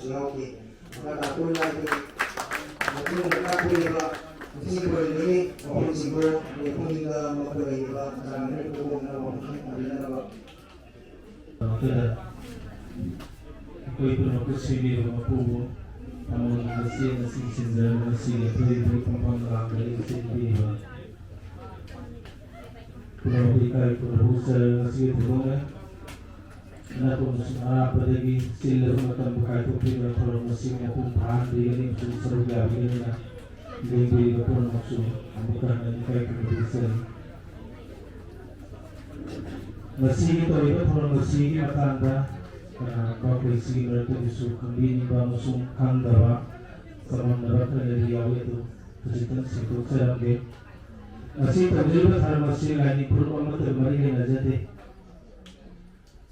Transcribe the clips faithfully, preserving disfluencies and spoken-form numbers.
ꯌꯥꯎꯗꯦ꯫ ꯃꯈꯥ ꯇꯥꯛꯄ ꯂꯥꯛꯀꯦ꯫ ꯃꯇꯨꯡꯗ ꯇꯥꯛꯄꯤꯔꯤꯕ ꯃꯁꯤꯡ ꯈꯣꯏꯔꯤꯕꯒꯤ ꯋꯥꯐꯝꯁꯤꯡꯗꯨ ꯂꯦꯞꯐꯝꯁꯤꯡꯗ ꯃꯈꯣꯏ ꯂꯩꯔꯤꯕ ꯆꯥꯡ ꯑꯗꯨ ꯄꯨꯊꯣꯛꯅꯕ ꯋꯥꯐꯝ ꯊꯝꯕꯤꯅꯅꯕ꯫ ꯃꯈꯥꯗ ꯑꯩꯈꯣꯏ ꯄꯨꯝꯅꯃꯛꯄꯨ ꯁꯦꯝꯕꯤꯔꯕ ꯃꯄꯨꯕꯨ ꯊꯃꯣꯏꯒꯤ ꯃꯆꯦ ꯑꯁꯤ ꯁꯤꯟꯖꯔꯕ ꯉꯁꯤꯒꯤ ꯑꯊꯣꯏꯕ ꯐꯝꯐꯝ ꯂꯥꯡꯕꯗ ꯏꯆꯦꯟ ꯄꯤꯔꯤꯕ ꯄꯨꯝꯅꯃꯛꯄꯨ ꯏꯀꯥꯏ ꯈꯨꯝꯅꯕ ꯎꯠꯆꯔꯒ ꯉꯁꯤꯒꯤ ꯊꯧꯔꯝ ꯑꯅꯛꯄ ꯑꯃꯁꯨꯡ ꯑꯔꯥꯞꯄꯗꯒꯤ ꯆꯤꯜꯂꯕ ꯃꯇꯝꯕꯨ ꯀꯥꯏꯊꯣꯛꯄꯤꯗꯨꯅ ꯊꯧꯔꯝ ꯑꯁꯤ ꯃꯄꯨꯡ ꯐꯥꯍꯟꯕꯤꯒꯅꯤ ꯑꯃꯁꯨꯡ ꯁꯔꯨꯛ ꯌꯥꯕꯤꯒꯅꯤꯅ ꯂꯦꯡꯕꯤꯔꯤꯕ ꯄꯨꯝꯅꯃꯛꯁꯨ ꯑꯃꯨꯛ ꯍꯟꯅ ꯏꯀꯥꯏ ꯈꯨꯝꯅꯕ ꯎꯠꯆꯔꯤ꯫ ꯉꯁꯤꯒꯤ ꯇꯧꯔꯤꯕ ꯊꯧꯔꯝ ꯑꯁꯤꯒꯤ ꯃꯇꯥꯡꯗ ꯀꯅꯥꯒꯨꯝꯕ ꯑꯩꯈꯣꯏ ꯁꯤꯒꯤ ꯃꯔꯛꯇꯒꯤꯁꯨ ꯈꯪꯕꯤꯅꯤꯡꯕ ꯑꯃꯁꯨꯡ ꯈꯪꯗꯕ ꯆꯃꯝꯅꯕ ꯈꯔꯗꯤ ꯌꯥꯎꯏ, ꯑꯗꯨ ꯈꯖꯤꯛꯇꯪ ꯁꯦꯡꯗꯣꯛꯆꯔꯝꯒꯦ꯫ ꯉꯁꯤ ꯇꯧꯖꯔꯤꯕ ꯊꯧꯔꯝ ꯑꯁꯤ ꯂꯥꯏꯅꯤꯡ ꯐꯨꯔꯨꯞ ꯑꯃꯠꯇꯒ ꯃꯔꯤ ꯂꯩꯅꯖꯗꯦ꯫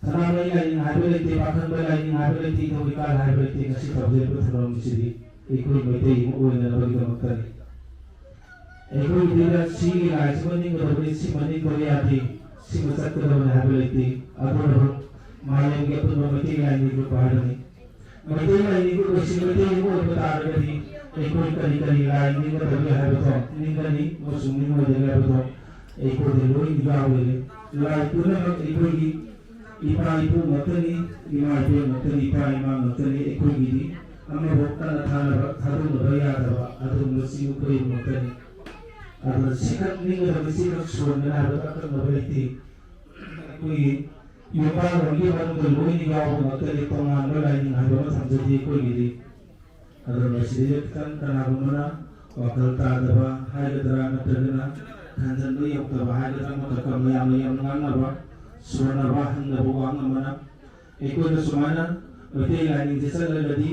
ꯁꯅꯥꯃꯍꯤ ꯂꯥꯏꯅꯤꯡ ꯍꯥꯏꯕ ꯂꯩꯇꯦ, ꯄꯥꯈꯪꯕ ꯂꯥꯏꯅꯤꯡ ꯍꯥꯏꯕ ꯂꯩꯇꯦ, ꯏꯊꯧ ꯏꯀꯥꯜ ꯍꯥꯏꯕ ꯂꯩꯇꯦ꯫ ꯉꯁꯤ ꯇꯧꯖꯔꯤꯕ ꯊꯧꯔꯝ ꯑꯁꯤꯗꯤ ꯑꯩꯈꯣꯏ ꯃꯩꯇꯩ ꯑꯃ ꯑꯣꯏꯅꯅꯕꯒꯤꯗꯃꯛꯇꯅꯤ꯫ ꯑꯩꯈꯣꯏꯒꯤꯗ ꯁꯤꯒꯤ ꯂꯥꯏꯁꯤꯃ ꯅꯤꯡꯒꯗꯕꯅꯤ, ꯁꯤꯃ ꯅꯤꯡꯗꯕ ꯌꯥꯗꯦ, ꯁꯤꯃ ꯆꯠꯀꯗꯕꯅꯤ ꯍꯥꯏꯕ ꯂꯩꯇꯦ꯫ ꯑꯗꯨꯅꯕꯨ ꯃꯥꯂꯦꯝꯒꯤ ꯑꯄꯨꯟꯕ ꯃꯩꯇꯩ ꯂꯥꯏꯅꯤꯡ ꯂꯨꯞꯄ ꯍꯥꯏꯕꯅꯤ꯫ ꯃꯩꯇꯩ ꯂꯥꯏꯅꯤꯡ ꯂꯨꯞꯄ ꯑꯁꯤ ꯃꯩꯇꯩ ꯑꯃ ꯑꯣꯏꯕ ꯇꯥꯔꯒꯗꯤ ꯑꯩꯈꯣꯏ ꯀꯔꯤ ꯀꯔꯤ ꯂꯥꯏ ꯅꯤꯡꯒꯗꯕꯒꯦ ꯍꯥꯏꯕꯗꯣ ꯅꯤꯡꯒꯅꯤ ꯑꯃꯁꯨꯡ ꯅꯤꯡꯉꯣꯏꯗꯒꯦ ꯍꯥꯏꯕꯗꯣ ꯑꯩꯈꯣꯏꯗ ꯂꯣꯏꯅ ꯌꯥꯎꯔꯦ꯫ ꯂꯥꯏ ꯄꯨꯝꯅꯃꯛ ꯑꯩꯈꯣꯏꯒꯤ ꯏꯄꯥ ꯏꯄꯨ ꯉꯥꯛꯇꯅꯤ, ꯏꯃꯥ ꯏꯕꯦꯟ ꯉꯥꯛꯇꯅꯤ, ꯏꯄꯥ ꯏꯃꯥ ꯉꯥꯛꯇꯅꯤ ꯑꯩꯈꯣꯏꯒꯤꯗꯤ꯫ ꯑꯃꯐꯥꯎ ꯀꯟꯅ ꯊꯥꯅꯕ, ꯊꯥꯗꯣꯛꯅꯕ ꯌꯥꯗꯕ ꯑꯗꯨꯒꯨꯝꯕ ꯆꯤꯡ ꯈꯣꯏꯕ ꯉꯥꯛꯇꯅꯤ꯫ ꯑꯗꯨꯅ ꯁꯤꯈꯛ ꯅꯤꯡꯒꯗꯕꯅꯤ, ꯁꯤꯈꯛ ꯁꯣꯟꯒꯅꯤ ꯍꯥꯏꯕꯗ ꯑꯀꯛꯅꯕ ꯂꯩꯇꯦ꯫ ꯑꯩꯈꯣꯏꯒꯤ ꯌꯨꯝꯕꯥꯜ ꯑꯃꯒꯤ ꯃꯅꯨꯡꯗ ꯂꯣꯏꯅ ꯌꯥꯎꯕ ꯉꯥꯛꯇꯅꯤ, ꯇꯣꯉꯥꯟꯕ ꯂꯥꯏꯅꯤꯡ ꯍꯥꯏꯕ ꯑꯃ ꯊꯝꯖꯗꯦ ꯑꯩꯈꯣꯏꯒꯤꯗꯤ꯫ ꯑꯗꯨꯅ ꯃꯁꯤꯗꯩꯗ ꯈꯤꯇꯪ ꯀꯅꯥꯒꯨꯝꯕꯅ ꯋꯥꯈꯜ ꯇꯥꯗꯕ ꯍꯥꯏꯒꯗ꯭ꯔꯥ, ꯅꯠꯇ꯭ꯔꯒꯅ ꯈꯟꯖꯟꯕ ꯌꯧꯗꯕ ꯍꯥꯏꯒꯗ꯭ꯔꯥ, ꯑꯃꯈꯛꯀ ꯃꯌꯥꯝꯅ ꯌꯥꯝ ꯉꯥꯡꯅꯕ, ꯁꯣꯟꯅꯕ, ꯍꯪꯅꯕ ꯋꯥꯍꯪ ꯑꯃꯅ, ꯑꯩꯈꯣꯏꯅ ꯁꯨꯃꯥꯏꯅ ꯃꯩꯇꯩ ꯂꯥꯏꯅꯤꯡꯁꯦ ꯆꯠꯂꯒꯗꯤ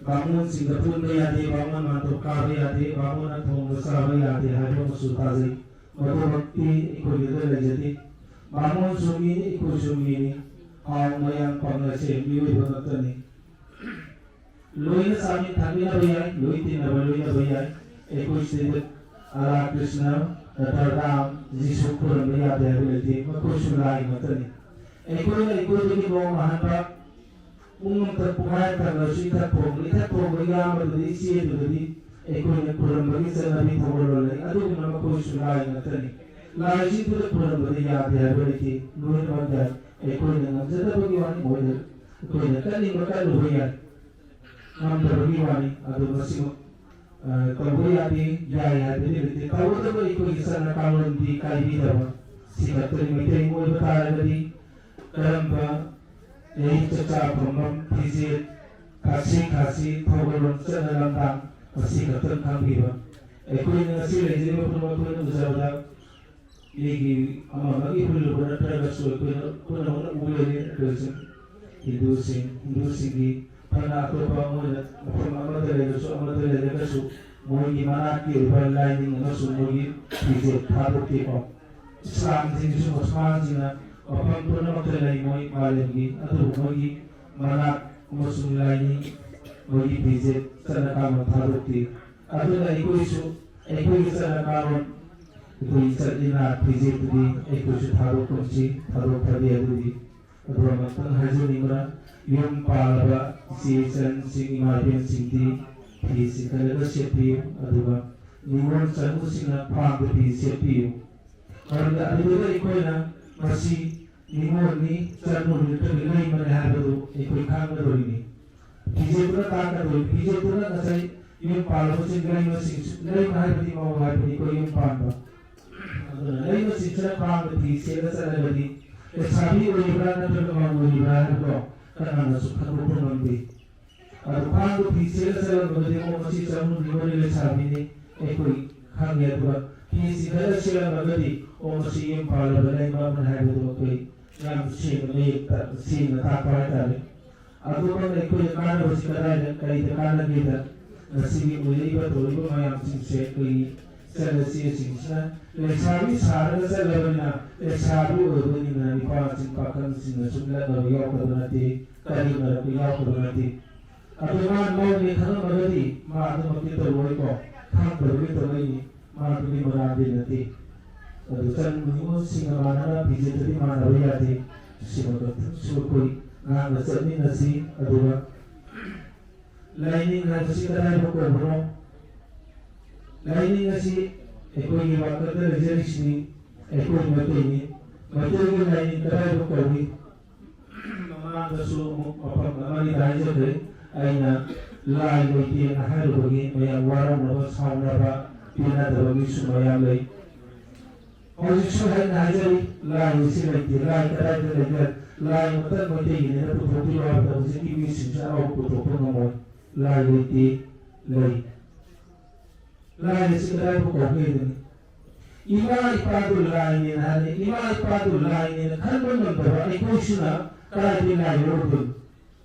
ꯕꯥꯃꯣꯟꯁꯤꯡꯗ ꯄꯨꯟꯕ ꯌꯥꯗꯦ, ꯕꯥꯃꯣꯟ ꯃꯥꯟꯇꯣꯞ ꯀꯥꯕ ꯌꯥꯗꯦ, ꯕꯥꯃꯣꯟꯅ ꯊꯣꯡꯕ ꯆꯥꯕ ꯌꯥꯗꯦ ꯍꯥꯏꯕ ꯑꯃꯁꯨ ꯇꯥꯖꯩ꯫ ꯃꯗꯨꯃꯛꯇꯤ ꯑꯩꯈꯣꯏꯒꯤꯗ ꯂꯩꯖꯗꯦ꯫ ꯕꯥꯃꯣꯟꯁꯨ ꯃꯤꯅꯤ, ꯑꯩꯈꯣꯏꯁꯨ ꯃꯤꯅꯤ꯫ ꯍꯥꯎ ꯃꯌꯥꯡ ꯄꯥꯛꯅꯁꯦ ꯃꯤꯑꯣꯏꯕ ꯉꯥꯛꯇꯅꯤ꯫ ꯂꯣꯏꯅ ꯆꯥꯃꯤꯟ ꯊꯛꯃꯤꯟꯅꯕ ꯌꯥꯏ, ꯂꯣꯏ ꯇꯤꯟꯅꯕ ꯂꯣꯏꯅꯕ ꯌꯥꯏ꯫ ꯑꯩꯈꯣꯏ ꯁꯤꯗꯩꯗ ꯑꯔꯥ ꯀ꯭ꯔꯤꯁꯅ, ꯔꯥꯙꯥ ꯔꯥꯝ, ꯖꯤꯁꯨ ꯈꯨꯔꯨꯝꯕ ꯌꯥꯗꯦ ꯍꯥꯏꯕ ꯂꯩꯇꯦ, ꯃꯈꯣꯏꯁꯨ ꯂꯥꯏ ꯉꯥꯛꯇꯅꯤ꯫ ꯑꯩꯈꯣꯏꯅ ꯑꯩꯈꯣꯏꯗꯒꯤ ꯅꯣꯡ ꯍꯟꯕ, ꯄꯨꯡ ꯑꯃꯇ ꯄꯨꯡꯈꯥꯏ ꯑꯃꯇꯪꯗꯁꯨ ꯏꯊꯛ ꯊꯣꯡꯕ, ꯏꯊꯛ ꯊꯣꯡꯕ ꯏꯌꯥꯝꯕꯗꯨꯗꯤ, ꯏꯆꯦꯗꯨꯗꯗꯤ ꯑꯩꯈꯣꯏꯅ ꯈꯨꯔꯨꯝꯕꯒꯤ ꯆꯠꯅꯕꯤ ꯊꯧꯒꯜꯂꯣꯟ ꯂꯩ꯫ ꯑꯗꯨꯒꯨꯝꯅ ꯃꯈꯣꯏꯁꯨ ꯂꯥꯏ ꯉꯥꯛꯇꯅꯤ꯫ ꯂꯥꯏꯁꯤꯡꯗꯨꯗ ꯈꯨꯔꯨꯝꯕꯗ ꯌꯥꯗꯦ ꯍꯥꯏꯕ ꯂꯩꯇꯦ꯫ ꯂꯣꯏꯅꯃꯛ ꯌꯥꯏ꯫ ꯑꯩꯈꯣꯏꯅ ꯉꯝꯖꯗꯕꯒꯤ ꯋꯥꯅꯤ, ꯃꯣꯏꯗ ꯑꯩꯈꯣꯏꯅ ꯀꯠꯅꯤꯡꯕ ꯀꯠꯂꯨꯕ ꯌꯥꯏ, ꯉꯝꯗꯕꯒꯤ ꯋꯥꯅꯤ꯫ ꯑꯗꯨ ꯃꯁꯤꯃꯛ, ꯑ, ꯇꯧꯕ ꯌꯥꯗꯦ, ꯌꯥꯏ ꯍꯥꯏꯕꯗꯤ ꯂꯩꯇꯦ꯫ ꯇꯧꯒꯗꯕ ꯑꯩꯈꯣꯏꯒꯤ ꯆꯠꯅ ꯀꯥꯡꯂꯣꯟꯗꯤ ꯀꯥꯏꯕꯤꯗꯕ꯫ ꯁꯤ ꯈꯛꯇꯅꯤ꯫ ꯃꯩꯇꯩ ꯑꯣꯏꯕ ꯇꯥꯔꯒꯗꯤ ꯀꯔꯝꯕ ꯑꯌꯨꯛ ꯆꯥꯛꯆꯥ ꯐꯝꯐꯝ, ꯐꯤꯖꯦꯠ, ꯊꯛꯁꯤ ꯈꯥꯁꯤ, ꯊꯧꯒꯜꯂꯣꯟ, ꯆꯠꯅ ꯂꯝꯗꯥꯡ, ꯃꯁꯤ ꯈꯛꯇꯪ ꯈꯪꯕꯤꯕ꯫ ꯑꯩꯈꯣꯏꯅ ꯉꯁꯤ ꯂꯩꯖꯔꯤꯕ ꯄꯨꯝꯅꯃꯛ ꯑꯩꯈꯣꯏꯅ ꯎꯖꯕꯗ ꯃꯤꯒꯤ ꯑꯃ ꯑꯃꯒꯤ ꯍꯨꯜꯂꯨꯕ ꯅꯠꯇ꯭ꯔꯒꯁꯨ ꯑꯩꯈꯣꯏꯅ ꯄꯨꯝꯅꯃꯛꯅ ꯎꯕ ꯂꯩꯔꯦ꯫ ꯑꯩꯈꯣꯏꯁꯨ ꯍꯤꯟꯗꯨꯁꯤꯡ, ꯍꯤꯟꯗꯨꯁꯤꯡꯒꯤ ꯐꯅ ꯑꯇꯣꯞꯄ ꯃꯣꯏꯅ ꯃꯐꯝ ꯑꯃꯗ ꯂꯩꯔꯁꯨ, ꯑꯃꯗ ꯂꯩꯔꯒꯁꯨ ꯃꯣꯏꯒꯤ ꯃꯅꯥꯛꯀꯤ ꯑꯣꯏꯕ ꯂꯥꯏꯅꯤꯡ ꯑꯃꯁꯨꯡ ꯃꯣꯏꯒꯤ ꯐꯤꯖꯦꯠ ꯊꯥꯗꯣꯛꯇꯦꯀꯣ꯫ ꯏꯁꯂꯥꯝꯁꯤꯡꯁꯨ, ꯃꯨꯁꯜꯃꯥꯟꯁꯤꯡꯅ ꯃꯐꯝ ꯄꯨꯝꯅꯃꯛꯇ ꯂꯩ ꯃꯣꯏ ꯃꯥꯂꯦꯝꯒꯤ, ꯑꯗꯨꯕꯨ ꯃꯣꯏꯒꯤ ꯃꯅꯥꯛ ꯑꯃꯁꯨꯡ ꯂꯥꯏꯅꯤꯡ, ꯃꯣꯏꯒꯤ ꯐꯤꯖꯦꯠ ꯆꯠꯅ ꯀꯥꯡꯂꯣꯟ ꯊꯥꯗꯣꯛꯇꯦ꯫ ꯑꯗꯨꯅ ꯑꯩꯈꯣꯏꯁꯨ ꯑꯩꯈꯣꯏꯒꯤ ꯆꯠꯅ ꯀꯥꯡꯂꯣꯟ, ꯑꯩꯈꯣꯏꯒꯤ ꯆꯠꯅ ꯐꯤꯖꯦꯠꯇꯨꯗꯤ ꯑꯩꯈꯣꯏꯁꯨ ꯊꯥꯗꯣꯛꯀꯨꯝꯁꯤ, ꯊꯥꯗꯣꯛꯇꯕ ꯌꯥꯗꯦ꯫ ꯑꯗꯨꯒ ꯑꯃꯨꯛꯇꯪ ꯍꯥꯏꯖꯅꯤꯡꯕꯅ, ꯌꯨꯝ ꯄꯥꯜꯂꯕ ꯏꯆꯦ ꯏꯆꯟꯁꯤꯡ, ꯏꯃꯥ ꯏꯕꯦꯟꯁꯤꯡꯗꯤ ꯐꯤ ꯆꯤꯡꯈꯠꯂꯒ ꯁꯦꯠꯄꯤꯌꯨ, ꯑꯗꯨꯒ ꯅꯤꯉꯣꯜ ꯆꯅꯨꯁꯤꯡꯅ ꯈ꯭ꯋꯥꯡꯗ ꯐꯤ ꯁꯦꯠꯄꯤꯌꯨ꯫ ꯃꯔꯝꯗꯤ ꯑꯗꯨꯗ ꯑꯩꯈꯣꯏꯅ ꯃꯁꯤ ꯅꯤꯉꯣꯜꯅꯤ, ꯆꯅꯨꯅꯤ ꯅꯠꯇ꯭ꯔꯒ ꯂꯩꯃꯅꯤ ꯍꯥꯏꯕꯗꯨ ꯑꯩꯈꯣꯏ ꯈꯪꯒꯗꯧꯔꯤꯅꯤ꯫ ꯐꯤꯖꯦꯠꯇꯨꯅ ꯇꯥꯛꯀꯗꯧꯔꯤ꯫ ꯐꯤꯖꯦꯠꯇꯨꯅ ꯉꯁꯥꯏ ꯌꯨꯝ ꯄꯥꯜꯂꯕꯁꯤꯡ, ꯂꯩꯃꯁꯤꯡꯁꯨ, ꯂꯩꯃ ꯍꯥꯏꯕꯗꯤ ꯃꯧ ꯍꯥꯏꯕꯅꯤ, ꯑꯩꯈꯣꯏ ꯌꯨꯝ ꯄꯥꯟꯕ꯫ ꯑꯗꯨꯅ ꯂꯩꯃꯁꯤꯡꯁꯤꯅ ꯈ꯭ꯋꯥꯡꯗ ꯐꯤ ꯁꯦꯠꯂ ꯆꯠꯂꯒꯗꯤ ꯂꯩꯁꯥꯕꯤ ꯑꯣꯏꯔꯤꯕ꯭ꯔꯥ ꯅꯠꯇ꯭ꯔꯒ ꯃꯧ ꯑꯣꯏꯔꯤꯕ꯭ꯔꯥ ꯍꯥꯏꯕꯗꯣ ꯀꯅꯥꯅꯁꯨ ꯈꯪꯗꯣꯛꯄ ꯉꯝꯗꯦ꯫ ꯑꯗꯨ ꯈ꯭ꯋꯥꯡꯗ ꯐꯤ ꯁꯦꯠꯂ ꯆꯠꯂꯝꯃꯒꯗꯤ, ꯑꯣ, ꯃꯁꯤ ꯆꯅꯨꯅꯤ, ꯃꯔꯤ ꯂꯩꯁꯥꯕꯤꯅꯤ, ꯑꯩꯈꯣꯏ ꯈꯪꯉꯦ꯫ ꯑꯗꯨꯒ ꯐꯤ ꯆꯤꯡꯈꯠꯂ ꯁꯦꯠꯂꯝꯃꯒꯗꯤ, ꯑꯣ, ꯃꯁꯤ ꯌꯨꯝ ꯄꯥꯜꯂꯕ ꯂꯩꯃ ꯑꯃꯅꯤ ꯍꯥꯏꯕꯗꯣ ꯑꯩꯈꯣꯏ ꯌꯥꯝ ꯁꯦꯡꯅ, ꯃꯌꯦꯛ ꯇ-, ꯁꯦꯡꯅ ꯇꯥꯛꯄ ꯍꯥꯏꯇꯥꯔꯦ꯫ ꯑꯗꯨꯃꯛꯅ ꯑꯩꯈꯣꯏꯗ ꯀꯥꯟꯅꯕꯁꯤ ꯀꯗꯥꯏꯗ, ꯀꯔꯤꯗ ꯀꯥꯟꯅꯒꯦꯗ, ꯉꯁꯤꯒꯤ ꯑꯣꯏꯔꯛꯏꯕ ꯇꯧꯔꯤꯕ ꯃꯌꯥꯝꯁꯤꯡꯁꯦ ꯑꯩꯈꯣꯏꯒꯤ ꯏꯆꯟ ꯏꯆꯦꯁꯤꯡꯁꯤꯅ ꯂꯩꯁꯥꯕꯤ ꯁꯥꯔꯒ ꯆꯠꯂꯕꯅꯤꯅ, ꯂꯩꯁꯥꯕꯤ ꯑꯣꯏꯔꯕꯅꯤꯅ ꯅꯨꯄꯥꯁꯤꯡ ꯄꯥꯈꯪꯁꯤꯡꯅ ꯁꯨꯝ ꯂꯛꯅꯕ ꯌꯥꯎꯗꯕ ꯅꯠꯇꯦ, ꯀꯔꯤ ꯃꯔꯛꯇ ꯌꯥꯎꯗꯕ ꯅꯠꯇꯦ꯫ ꯑꯗꯨ ꯃꯥ ꯃꯧꯅꯤ ꯈꯪꯉꯝꯃꯒꯗꯤ ꯃꯥ ꯑꯗꯨꯃꯛꯇꯤ ꯇꯧꯔꯣꯏꯀꯣ, ꯈꯪꯗꯕꯒꯤ ꯇꯧꯔꯛꯏꯅꯤ, ꯃꯥ ꯑꯗꯨꯒꯤ ꯃꯔꯥꯜꯗꯤ ꯅꯠꯇꯦ꯫ ꯑꯗꯨ ꯆꯟ ꯅꯤꯉꯣꯜꯁꯤꯡꯒ ꯃꯥꯟꯅꯅ ꯐꯤꯖꯦꯠꯇꯗꯤ ꯃꯥꯟꯅꯕ ꯌꯥꯗꯦ꯫ ꯁꯤꯃ ꯈꯛꯇꯪꯁꯨ ꯑꯩꯈꯣꯏ ꯉꯥꯛꯅ ꯆꯠꯃꯤꯟꯅꯁꯤ꯫ ꯑꯗꯨꯒ ꯂꯥꯏꯅꯤꯡ ꯍꯥꯏꯕꯁꯤ ꯀꯗꯥꯏꯕꯨ ꯀꯧꯕꯅꯣ? ꯂꯥꯏꯅꯤꯡ ꯑꯁꯤ ꯑꯩꯈꯣꯏꯒꯤ ꯋꯥꯈꯜꯗ ꯂꯩꯖꯔꯤꯁꯤꯅꯤ꯫ ꯑꯩꯈꯣꯏ ꯃꯩꯇꯩꯅꯤ꯫ ꯃꯩꯇꯩꯒꯤ ꯂꯥꯏꯅꯤꯡ ꯀꯗꯥꯏꯕꯨ ꯀꯧꯏ? ꯃꯃꯥꯡꯗꯁꯨ ꯑꯃꯨꯛ ꯃꯐꯝ ꯑꯃꯅꯤꯗ ꯍꯥꯏꯖꯈ꯭ꯔꯦ꯫ ꯑꯩꯅ ꯂꯥꯏ ꯂꯩꯇꯦꯅ ꯍꯥꯏꯔꯨꯕꯒꯤ ꯃꯌꯥꯝ ꯋꯥꯔꯧꯅꯕ, ꯁꯥꯎꯅꯕ, ꯄꯦꯟꯅꯗꯕ ꯃꯤꯁꯨ ꯃꯌꯥꯝ ꯂꯩ꯫ ꯍꯧꯖꯤꯛꯁꯨ ꯍꯥꯏꯅ ꯍꯥꯏꯖꯔꯤ, ꯂꯥꯏ ꯑꯁꯤ ꯂꯩꯇꯦ꯫ ꯂꯥꯏ ꯀꯗꯥꯏꯗ ꯂꯩꯒꯦ? ꯂꯥꯏ ꯑꯃꯇꯪ ꯃꯩꯇꯩꯒꯤꯅꯦꯅ ꯄꯨꯊꯣꯛꯄꯤꯔꯣ ꯍꯥꯏꯕꯗ ꯍꯧꯖꯤꯛꯀꯤ ꯃꯤꯁꯤꯡꯁꯦ ꯑꯃꯐꯥꯎ ꯄꯨꯊꯣꯛꯄ ꯉꯝꯃꯣꯏ꯫ ꯂꯥꯏ ꯂꯩꯇꯦ, ꯂꯩ꯫ ꯂꯥꯏ ꯑꯁꯤ ꯀꯗꯥꯏꯕꯨ ꯀꯧꯒꯦ ꯍꯥꯏꯕꯅꯤ? ꯏꯃꯥ ꯏꯄꯥꯗꯨ ꯂꯥꯏꯅꯦꯅ ꯍꯥꯏꯔꯦ꯫ ꯏꯃꯥ ꯏꯄꯥꯗꯨ ꯂꯥꯏꯅꯦꯅ ꯈꯟꯕ ꯉꯝꯗꯕ ꯑꯩꯈꯣꯏꯁꯤꯅ ꯀꯗꯥꯏꯗꯒꯤ ꯂꯥꯏ ꯂꯧꯔꯨꯗꯣꯏꯅꯣ?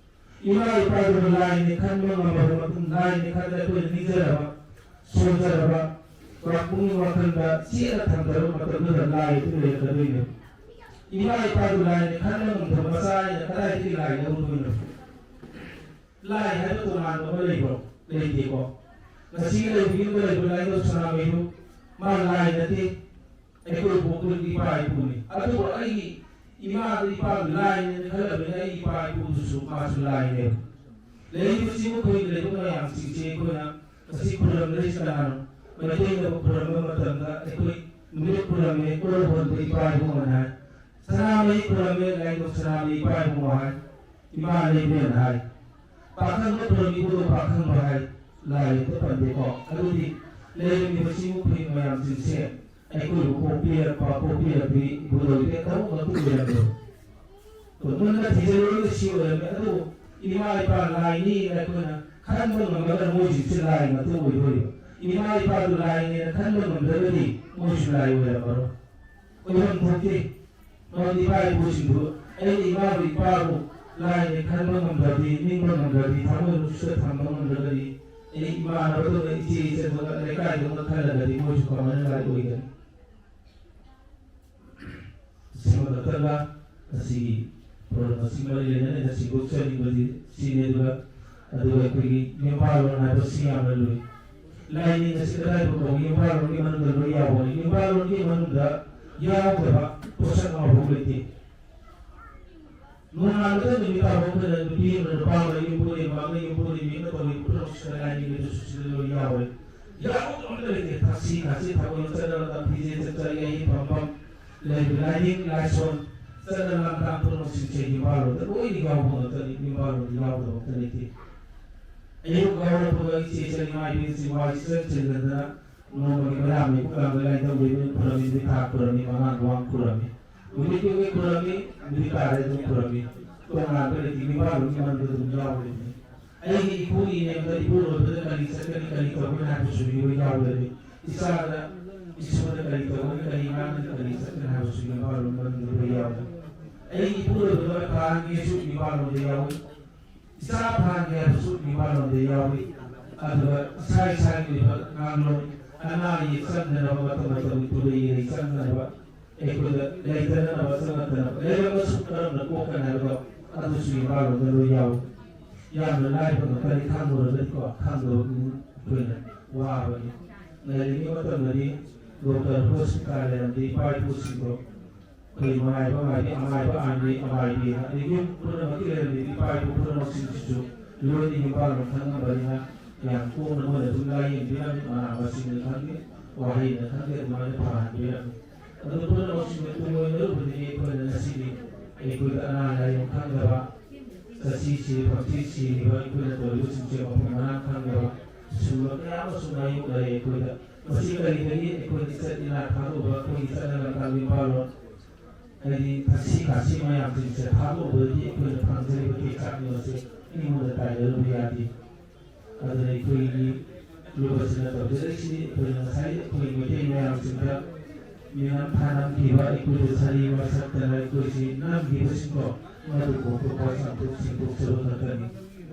ꯏꯃꯥ ꯏꯄꯥꯗꯨ ꯂꯥꯏꯅꯦ ꯈꯟꯕ ꯉꯝꯃꯕ ꯃꯇꯨꯡ, ꯂꯥꯏꯅꯦ ꯈꯟꯕ ꯑꯩꯈꯣꯏꯅ ꯅꯤꯡꯖꯔꯕ, ꯁꯣꯟꯖꯔꯕ, ꯄꯨꯛꯅꯤꯡ ꯋꯥꯈꯜꯗ ꯆꯦꯠꯅ ꯊꯝꯖꯔꯕ ꯃꯇꯝꯗꯨꯗ ꯂꯥꯏ ꯑꯗꯨ ꯂꯩꯔꯛꯀꯗꯣꯏꯅꯦ꯫ ꯏꯃꯥ ꯏꯄꯥꯗꯨ ꯂꯥꯏꯅꯦ ꯈꯟꯕ ꯉꯝꯗꯕ ꯃꯆꯥ ꯑꯩꯅ ꯀꯗꯥꯏꯗꯒꯤ ꯂꯥꯏ ꯂꯧꯔꯨꯗꯣꯏꯅꯣ? ꯂꯥꯏ ꯍꯥꯏꯕ ꯇꯣꯉꯥꯟꯕ ꯑꯃ ꯂꯩꯕ꯭ꯔꯣ? ꯂꯩꯇꯦꯀꯣ꯫ ꯉꯁꯤ ꯂꯩꯕ ꯌꯨꯝꯗ ꯂꯩꯕ ꯂꯥꯏꯅꯤꯡꯊꯧ ꯁꯅꯥꯃꯍꯤꯗꯨ ꯃꯥ ꯂꯥꯏ ꯅꯠꯇꯦ, ꯑꯩꯈꯣꯏ ꯄꯣꯛꯄꯗꯤ ꯏꯄꯥ ꯏꯄꯨꯅꯤ꯫ ꯑꯗꯨꯕꯨ ꯑꯩꯒꯤ ꯏꯃꯥꯗ ꯏꯄꯥꯗꯨ ꯂꯥꯏꯅꯦꯅ ꯈꯜꯂꯕꯅꯤꯅ ꯑꯩꯒꯤ ꯏꯄꯥ ꯏꯄꯨꯗꯨꯁꯨ ꯃꯥꯁꯨ ꯂꯥꯏꯅꯦꯕ꯫ ꯂꯩꯔꯤꯕ ꯆꯤꯡ ꯃꯈꯣꯏꯗ ꯂꯩꯕ ꯃꯌꯥꯝꯁꯤꯡꯁꯦ ꯑꯩꯈꯣꯏꯅ ꯉꯁꯤ ꯈꯨꯔꯨꯝꯂꯤꯁꯤ ꯀꯅꯥꯅꯣ? ꯃꯩꯇꯩꯅ ꯈꯨꯔꯨꯝꯕ ꯃꯇꯝꯗ ꯑꯩꯈꯣꯏ ꯅꯨꯃꯤꯠ ꯈꯨꯔꯨꯝꯃꯤ, ꯀꯣꯜ ꯍꯣꯟꯕ ꯏꯄꯥ ꯏꯕꯨꯡꯉꯣꯅ ꯍꯥꯏ꯫ ꯁꯅꯥꯃꯍꯤ ꯈꯨꯔꯨꯝꯃꯤ, ꯂꯥꯏꯅꯤꯡꯊꯧ ꯁꯅꯥꯃꯍꯤ ꯏꯄꯥ ꯏꯕꯨꯡꯉꯣ ꯍꯥꯏ꯫ ꯏꯃꯥ ꯂꯩꯃꯔꯦꯟ ꯍꯥꯏ꯫ ꯄꯥꯈꯪꯕ ꯈꯨꯔꯨꯝꯃꯤ, ꯏꯕꯨꯡꯉꯣ ꯄꯥꯈꯪꯕ ꯍꯥꯏ꯫ ꯂꯥꯏ ꯑꯝꯇ ꯄꯟꯗꯦꯀꯣ꯫ ꯑꯗꯨꯗꯤ ꯂꯩꯔꯝꯃꯤꯕ ꯆꯤꯡ ꯃꯈꯣꯏ ꯃꯌꯥꯝꯁꯤꯡꯁꯦ ꯑꯩꯈꯣꯏꯕꯨ ꯄꯣꯛꯄꯤꯔꯛꯄ, ꯄꯣꯛꯄꯤꯔꯛꯄꯤ ꯏꯕꯨꯡꯉꯣꯒꯤ ꯊꯕꯛ ꯉꯥꯛꯇ ꯑꯣꯏꯔꯝꯃꯦ꯫ ꯃꯨꯟꯅ ꯊꯤꯖꯤꯜꯂꯨꯔꯒ ꯁꯤ ꯑꯣꯏꯔꯝꯃꯦ꯫ ꯑꯗꯨꯕꯨ ꯏꯃꯥ ꯏꯄꯥ ꯂꯥꯏꯅꯤꯅ ꯑꯩꯈꯣꯏꯅ ꯈꯟꯕ ꯉꯝꯂꯒ ꯃꯣꯏꯁꯤꯡꯁꯦ ꯂꯥꯏ ꯉꯥꯛꯇ ꯑꯣꯏꯗꯣꯔꯤꯕ꯫ ꯏꯃꯥ ꯏꯄꯥꯗꯨ ꯂꯥꯏꯅꯦꯅ ꯈꯟꯕ ꯉꯝꯗ꯭ꯔꯒꯗꯤ ꯃꯣꯏꯁꯨ ꯂꯥꯏ ꯑꯣꯏꯔꯝꯃꯔꯣꯏ꯫ ꯑꯣꯏꯐꯝ ꯊꯣꯛꯇꯦ꯫ ꯃꯔꯝꯗꯤ ꯏꯄꯥ ꯏꯄꯨꯁꯤꯡꯗꯨ ꯑꯩꯅ ꯏꯃꯥꯕꯨ ꯏꯄꯥꯕꯨ ꯂꯥꯏꯅꯦ ꯈꯟꯕ ꯉꯝꯗ꯭ꯔꯗꯤ, ꯅꯤꯡꯕ ꯉꯝꯗ꯭ꯔꯗꯤ, ꯊꯃꯣꯏ ꯅꯨꯡꯁꯤꯗ ꯊꯝꯕ ꯉꯝꯗ꯭ꯔꯒꯗꯤ, ꯑꯩ ꯏꯃꯥꯟꯅꯕꯗꯧꯅ, ꯏꯆꯦ ꯏꯆꯟꯗꯧꯅ, ꯂꯩꯀꯥꯏꯗꯧꯅ ꯈꯜꯂꯒꯗꯤ ꯃꯣꯏꯁꯨ ꯀꯃꯥꯏꯅ ꯂꯥꯏ ꯑꯣꯏꯒꯅꯤ? ꯁꯤꯃ ꯈꯛꯇꯪꯒ ꯑꯁꯤꯒꯤ ꯊꯧꯔꯝ ꯑꯁꯤ ꯃꯔꯤ ꯂꯩꯅꯅ ꯑꯩꯅ ꯁꯤꯟꯗꯣꯛꯆꯅꯤꯡꯕꯗꯤ ꯁꯤꯅꯤ꯫ ꯑꯗꯨꯒ, ꯑꯗꯨꯒ ꯑꯩꯈꯣꯏꯒꯤ ꯌꯨꯝꯕꯥꯔꯣꯟ ꯍꯥꯏꯕꯁꯤ ꯌꯥꯝꯅ ꯂꯨꯏ꯫ ꯂꯥꯏꯅꯤꯡ ꯑꯁꯤ ꯀꯗꯥꯏꯐꯥꯎ ꯀꯧꯏ? ꯌꯨꯝꯕꯥꯔꯣꯟꯒꯤ ꯃꯅꯨꯡꯗ ꯂꯣꯏ ꯌꯥꯎꯕꯅꯤ꯫ ꯌꯨꯝꯕꯥꯔꯣꯟꯒꯤ ꯃꯅꯨꯡꯗ ꯌꯥꯎꯗꯕ ꯄꯣꯠꯁꯛ ꯑꯃꯐꯥꯎ ꯂꯩꯇꯦ꯫ ꯅꯣꯡꯉꯥꯟꯕꯗ ꯅꯨꯃꯤꯠ ꯇꯥꯕ ꯑꯩꯈꯣꯏꯅ ꯅꯨꯄꯤ ꯑꯃꯅ ꯅꯨꯄꯥ ꯑꯃ ꯌꯨꯝ ꯄꯨꯔꯦ, ꯃꯥꯅ ꯌꯨꯝ ꯄꯨꯔꯦ, ꯃꯤꯅ ꯇꯧꯔꯤ ꯄꯨꯝꯅꯃꯛꯁꯤꯗ ꯂꯥꯏꯅꯤꯡꯕꯗꯨꯁꯨ ꯁꯤꯗ ꯂꯣꯏ ꯌꯥꯎꯔꯦ꯫ ꯌꯥꯎꯕ ꯑꯝꯇ ꯂꯩꯇꯦ꯫ ꯊꯛꯁꯤ ꯈꯥꯁꯤ ꯊꯛꯑꯣꯏ, ꯆꯠꯅꯔꯒ ꯐꯤꯖꯦ ꯆꯛꯆꯥ, ꯌꯥꯍꯤꯡ ꯐꯝꯐꯝ ꯂꯩꯕ, ꯂꯥꯏꯅꯤꯡ ꯂꯥꯏꯁꯣꯟ, ꯆꯠꯅ ꯂꯝꯊꯥꯡ ꯄꯨꯝꯅꯃꯛꯁꯤꯡꯁꯦ ꯌꯨꯝꯕꯥꯜꯂꯣꯟꯗ ꯂꯣꯏꯅ ꯌꯥꯎꯕ ꯉꯥꯛꯇꯅꯤ꯫ ꯌꯨꯝꯕꯥꯜꯂꯣꯟꯗ ꯌꯥꯎꯗꯕ ꯑꯝꯇ ꯂꯩꯇꯦ꯫ ꯑꯌꯨꯛ ꯍꯧꯔꯛꯄꯒ ꯏꯆꯦ ꯏꯆꯜ ꯏꯃꯥ ꯏꯕꯦꯟꯁꯤꯡ ꯋꯥꯏ ꯁꯤꯠꯆꯟ ꯁꯤꯠꯂꯗꯅ ꯅꯣꯡꯃꯒꯤ ꯃꯩꯔꯥ ꯃꯩꯕꯨꯛ ꯂꯥꯡꯕ ꯂꯥꯏꯅꯤꯡꯊꯧ ꯂꯩꯕꯅ ꯈꯨꯔꯝꯃꯤ, ꯅꯨꯃꯤꯠ ꯊꯥ ꯈꯨꯔꯝꯃꯤ, ꯃꯉꯥꯡ ꯂꯨꯋꯥꯡ ꯈꯨꯔꯝꯃꯤ꯫ ꯅꯨꯃꯤꯠ ꯌꯨꯡꯉꯦ ꯈꯨꯔꯝꯃꯤ, ꯅꯨꯃꯤꯠ ꯇꯥꯔꯦ ꯑꯗꯨꯝ ꯈꯨꯔꯝꯃꯤ꯫ ꯇꯣꯉꯥꯟꯕ ꯂꯩꯇꯦ, ꯃꯤꯄꯥꯜꯂꯣꯟꯒꯤ ꯃꯔꯝꯗ ꯑꯗꯨꯝ ꯌꯥꯎꯔꯤꯕꯅꯤ꯫ ꯑꯩꯒꯤ ꯏꯄꯨ ꯏꯅꯦꯝꯗ ꯏꯄꯨꯔꯣꯏꯕꯗ ꯀꯔꯤ ꯆꯠꯀꯅꯤ, ꯀꯔꯤ ꯇꯧꯒꯅꯤ ꯍꯥꯏꯕꯁꯨ ꯃꯤꯑꯣꯏ ꯌꯥꯎꯗꯔꯤ꯫ ꯏꯆꯥꯗ ꯏꯁꯣꯔꯗ ꯀꯔꯤ ꯇꯧꯒꯅꯤ, ꯀꯔꯤ ꯉꯥꯡꯒꯅꯤ, ꯀꯔꯤ ꯆꯠꯀꯅꯤ ꯍꯥꯏꯕꯁꯨ ꯃꯤꯄꯥꯜꯂꯣꯟ ꯃꯔꯝꯗ ꯂꯣꯏ ꯌꯥꯎꯔꯤ꯫ ꯑꯩꯒꯤ ꯏꯄꯨꯔꯣꯏꯕꯗ ꯐꯥꯍꯟꯒꯦꯁꯨ ꯃꯤꯄꯥꯜꯂꯣꯟꯗ ꯌꯥꯎꯏ꯫ ꯏꯆꯥ ꯐꯥꯍꯟꯒꯦ ꯍꯥꯏꯕꯁꯨ ꯃꯤꯄꯥꯜꯂꯣꯟꯗ ꯌꯥꯎꯏ꯫ ꯑꯗꯨꯒ ꯏꯁꯥ ꯏꯁꯥꯒꯤ ꯑꯣꯏꯕ ꯉꯥꯡꯂꯣꯟ, ꯑꯅꯥ ꯑꯌꯦꯛ ꯆꯪꯗꯅꯕ, ꯃꯇꯝ ꯃꯇꯝꯒꯤ ꯄꯨꯔꯩ ꯏꯔꯩ ꯆꯪꯗꯅꯕ, ꯑꯩꯈꯣꯏꯗ ꯂꯩꯇꯅꯅꯕ, ꯆꯪꯉꯛꯇꯅꯕ, ꯂꯩꯔꯒꯁꯨ ꯀꯔꯝꯅ ꯀꯣꯛꯀꯅꯤ ꯍꯥꯏꯕꯗꯣ ꯑꯗꯨꯁꯨ ꯃꯤꯄꯥꯜꯂꯣꯟꯗ ꯂꯣꯏ ꯌꯥꯎꯏ꯫ ꯌꯥꯝꯅ ꯂꯥꯏꯕ ꯉꯥꯛꯇꯅꯤ, ꯈꯪꯂꯨꯔꯒꯗꯤꯀꯣ, ꯈꯪꯗꯕ ꯑꯩꯈꯣꯏꯅ ꯋꯥꯕꯅꯤ꯫ ꯉꯜꯂꯤꯉꯩ ꯃꯇꯝꯗꯗꯤ ꯗꯣꯛꯇꯔ ꯍꯣꯁꯄꯤꯇꯥꯜ ꯂꯩꯔꯝꯗꯦ, ꯏꯄꯥ ꯏꯄꯨꯁꯤꯡꯗꯣ ꯑꯩꯈꯣꯏ ꯃꯉꯥꯏꯕ ꯃꯉꯥꯏꯕꯤ, ꯑꯃꯥꯏꯕ ꯑꯥꯏꯕꯤ, ꯑꯃꯥꯏꯕꯤꯅ ꯑꯗꯩ ꯌꯨꯝ ꯄꯨꯝꯅꯃꯛꯀꯤ ꯂꯩꯔꯝꯃꯤꯕ ꯏꯄꯥ ꯏꯄꯨ ꯄꯨꯝꯅꯃꯛꯁꯤꯡꯁꯤꯁꯨ ꯂꯣꯏꯅ ꯌꯨꯝꯕꯥꯜꯂꯣꯟ ꯈꯪꯉꯝꯕꯅꯤꯅ ꯌꯥꯝ ꯀꯣꯝꯅ ꯃꯣꯏꯅ ꯑꯗꯨꯝ ꯂꯥꯏꯌꯦꯡꯕꯤꯔꯝꯃꯤ꯫ ꯃꯅꯥ ꯃꯁꯤꯡꯅ ꯈꯪꯗꯦ, ꯋꯥꯍꯩꯅ ꯈꯪꯗꯦ, ꯑꯗꯨꯃꯥꯏꯅ ꯐꯍꯟꯕꯤꯔꯝꯃꯤ꯫ ꯑꯗꯨ ꯄꯨꯝꯅꯃꯛꯁꯤꯡꯗꯣ ꯇꯨꯡꯑꯣꯏꯅꯔꯨꯕꯗꯒꯤ ꯑꯩꯈꯣꯏꯅ ꯉꯁꯤꯗꯤ ꯑꯩꯈꯣꯏꯗ ꯑꯅꯥ ꯂꯥꯏꯌꯦꯡ ꯈꯪꯗꯕ, ꯆꯠꯁꯤ ꯁꯤꯔꯤ ꯐꯝꯁꯤ ꯁꯤꯔꯤꯕ ꯑꯩꯈꯣꯏꯅ ꯇꯧꯔꯤꯕꯁꯤꯡꯁꯦ ꯃꯐꯝ ꯃꯔꯥꯡ ꯈꯪꯗꯕ ꯁꯤꯒꯨꯝꯕ ꯀꯌꯥ ꯑꯃꯁꯨ ꯃꯥꯌꯣꯛꯅꯔꯦ ꯑꯩꯈꯣꯏꯗ꯫ ꯃꯁꯤ ꯀꯔꯤꯗꯒꯤ ꯑꯩꯈꯣꯏꯅ ꯏꯆꯠ ꯏꯅꯥ ꯊꯥꯗꯣꯛꯄ, ꯑꯩꯈꯣꯏꯒꯤ ꯆꯠꯅ ꯂꯝꯆꯠ ꯌꯨꯝꯕꯥꯜꯂꯣꯟ, ꯍꯥꯏꯗꯤ ꯊꯛꯁꯤ ꯈꯥꯁꯤ ꯃꯌꯥꯝꯁꯤꯡꯁꯦ ꯊꯥꯗꯣꯛꯎꯕꯗꯒꯤ ꯑꯩꯈꯣꯏꯅ ꯐꯪꯖꯔꯤꯕ ꯇꯦꯛꯆꯥꯛꯅꯤꯡ ꯑꯁꯦ ꯃꯤꯉꯣꯟꯗ ꯇꯥꯏꯅꯔꯨꯕ ꯌꯥꯗꯦ꯫ ꯑꯗꯨꯅ ꯑꯩꯈꯣꯏꯒꯤ ꯂꯨꯕꯁꯤꯅ ꯇꯧꯖꯔꯛꯏꯁꯤ, ꯑꯩꯈꯣꯏꯅ ꯉꯁꯥꯏ ꯑꯩꯈꯣꯏ ꯃꯩꯇꯩ ꯃꯌꯥꯝꯁꯤꯡꯗ ꯃꯤꯅꯝ ꯊꯥꯅꯝꯈꯤꯕ, ꯑꯩꯈꯣꯏꯗ ꯁꯥꯔꯤ ꯋꯥꯁꯛꯇꯅ ꯑꯩꯈꯣꯏꯁꯤ ꯅꯝꯈꯤꯕꯁꯤꯡꯗꯣ ꯃꯗꯨ ꯀꯣꯛꯊꯣꯛꯄ, ꯆꯥꯝꯊꯣꯛ ꯁꯦꯡꯗꯣꯛꯆꯕ ꯈꯛꯇꯅꯤ꯫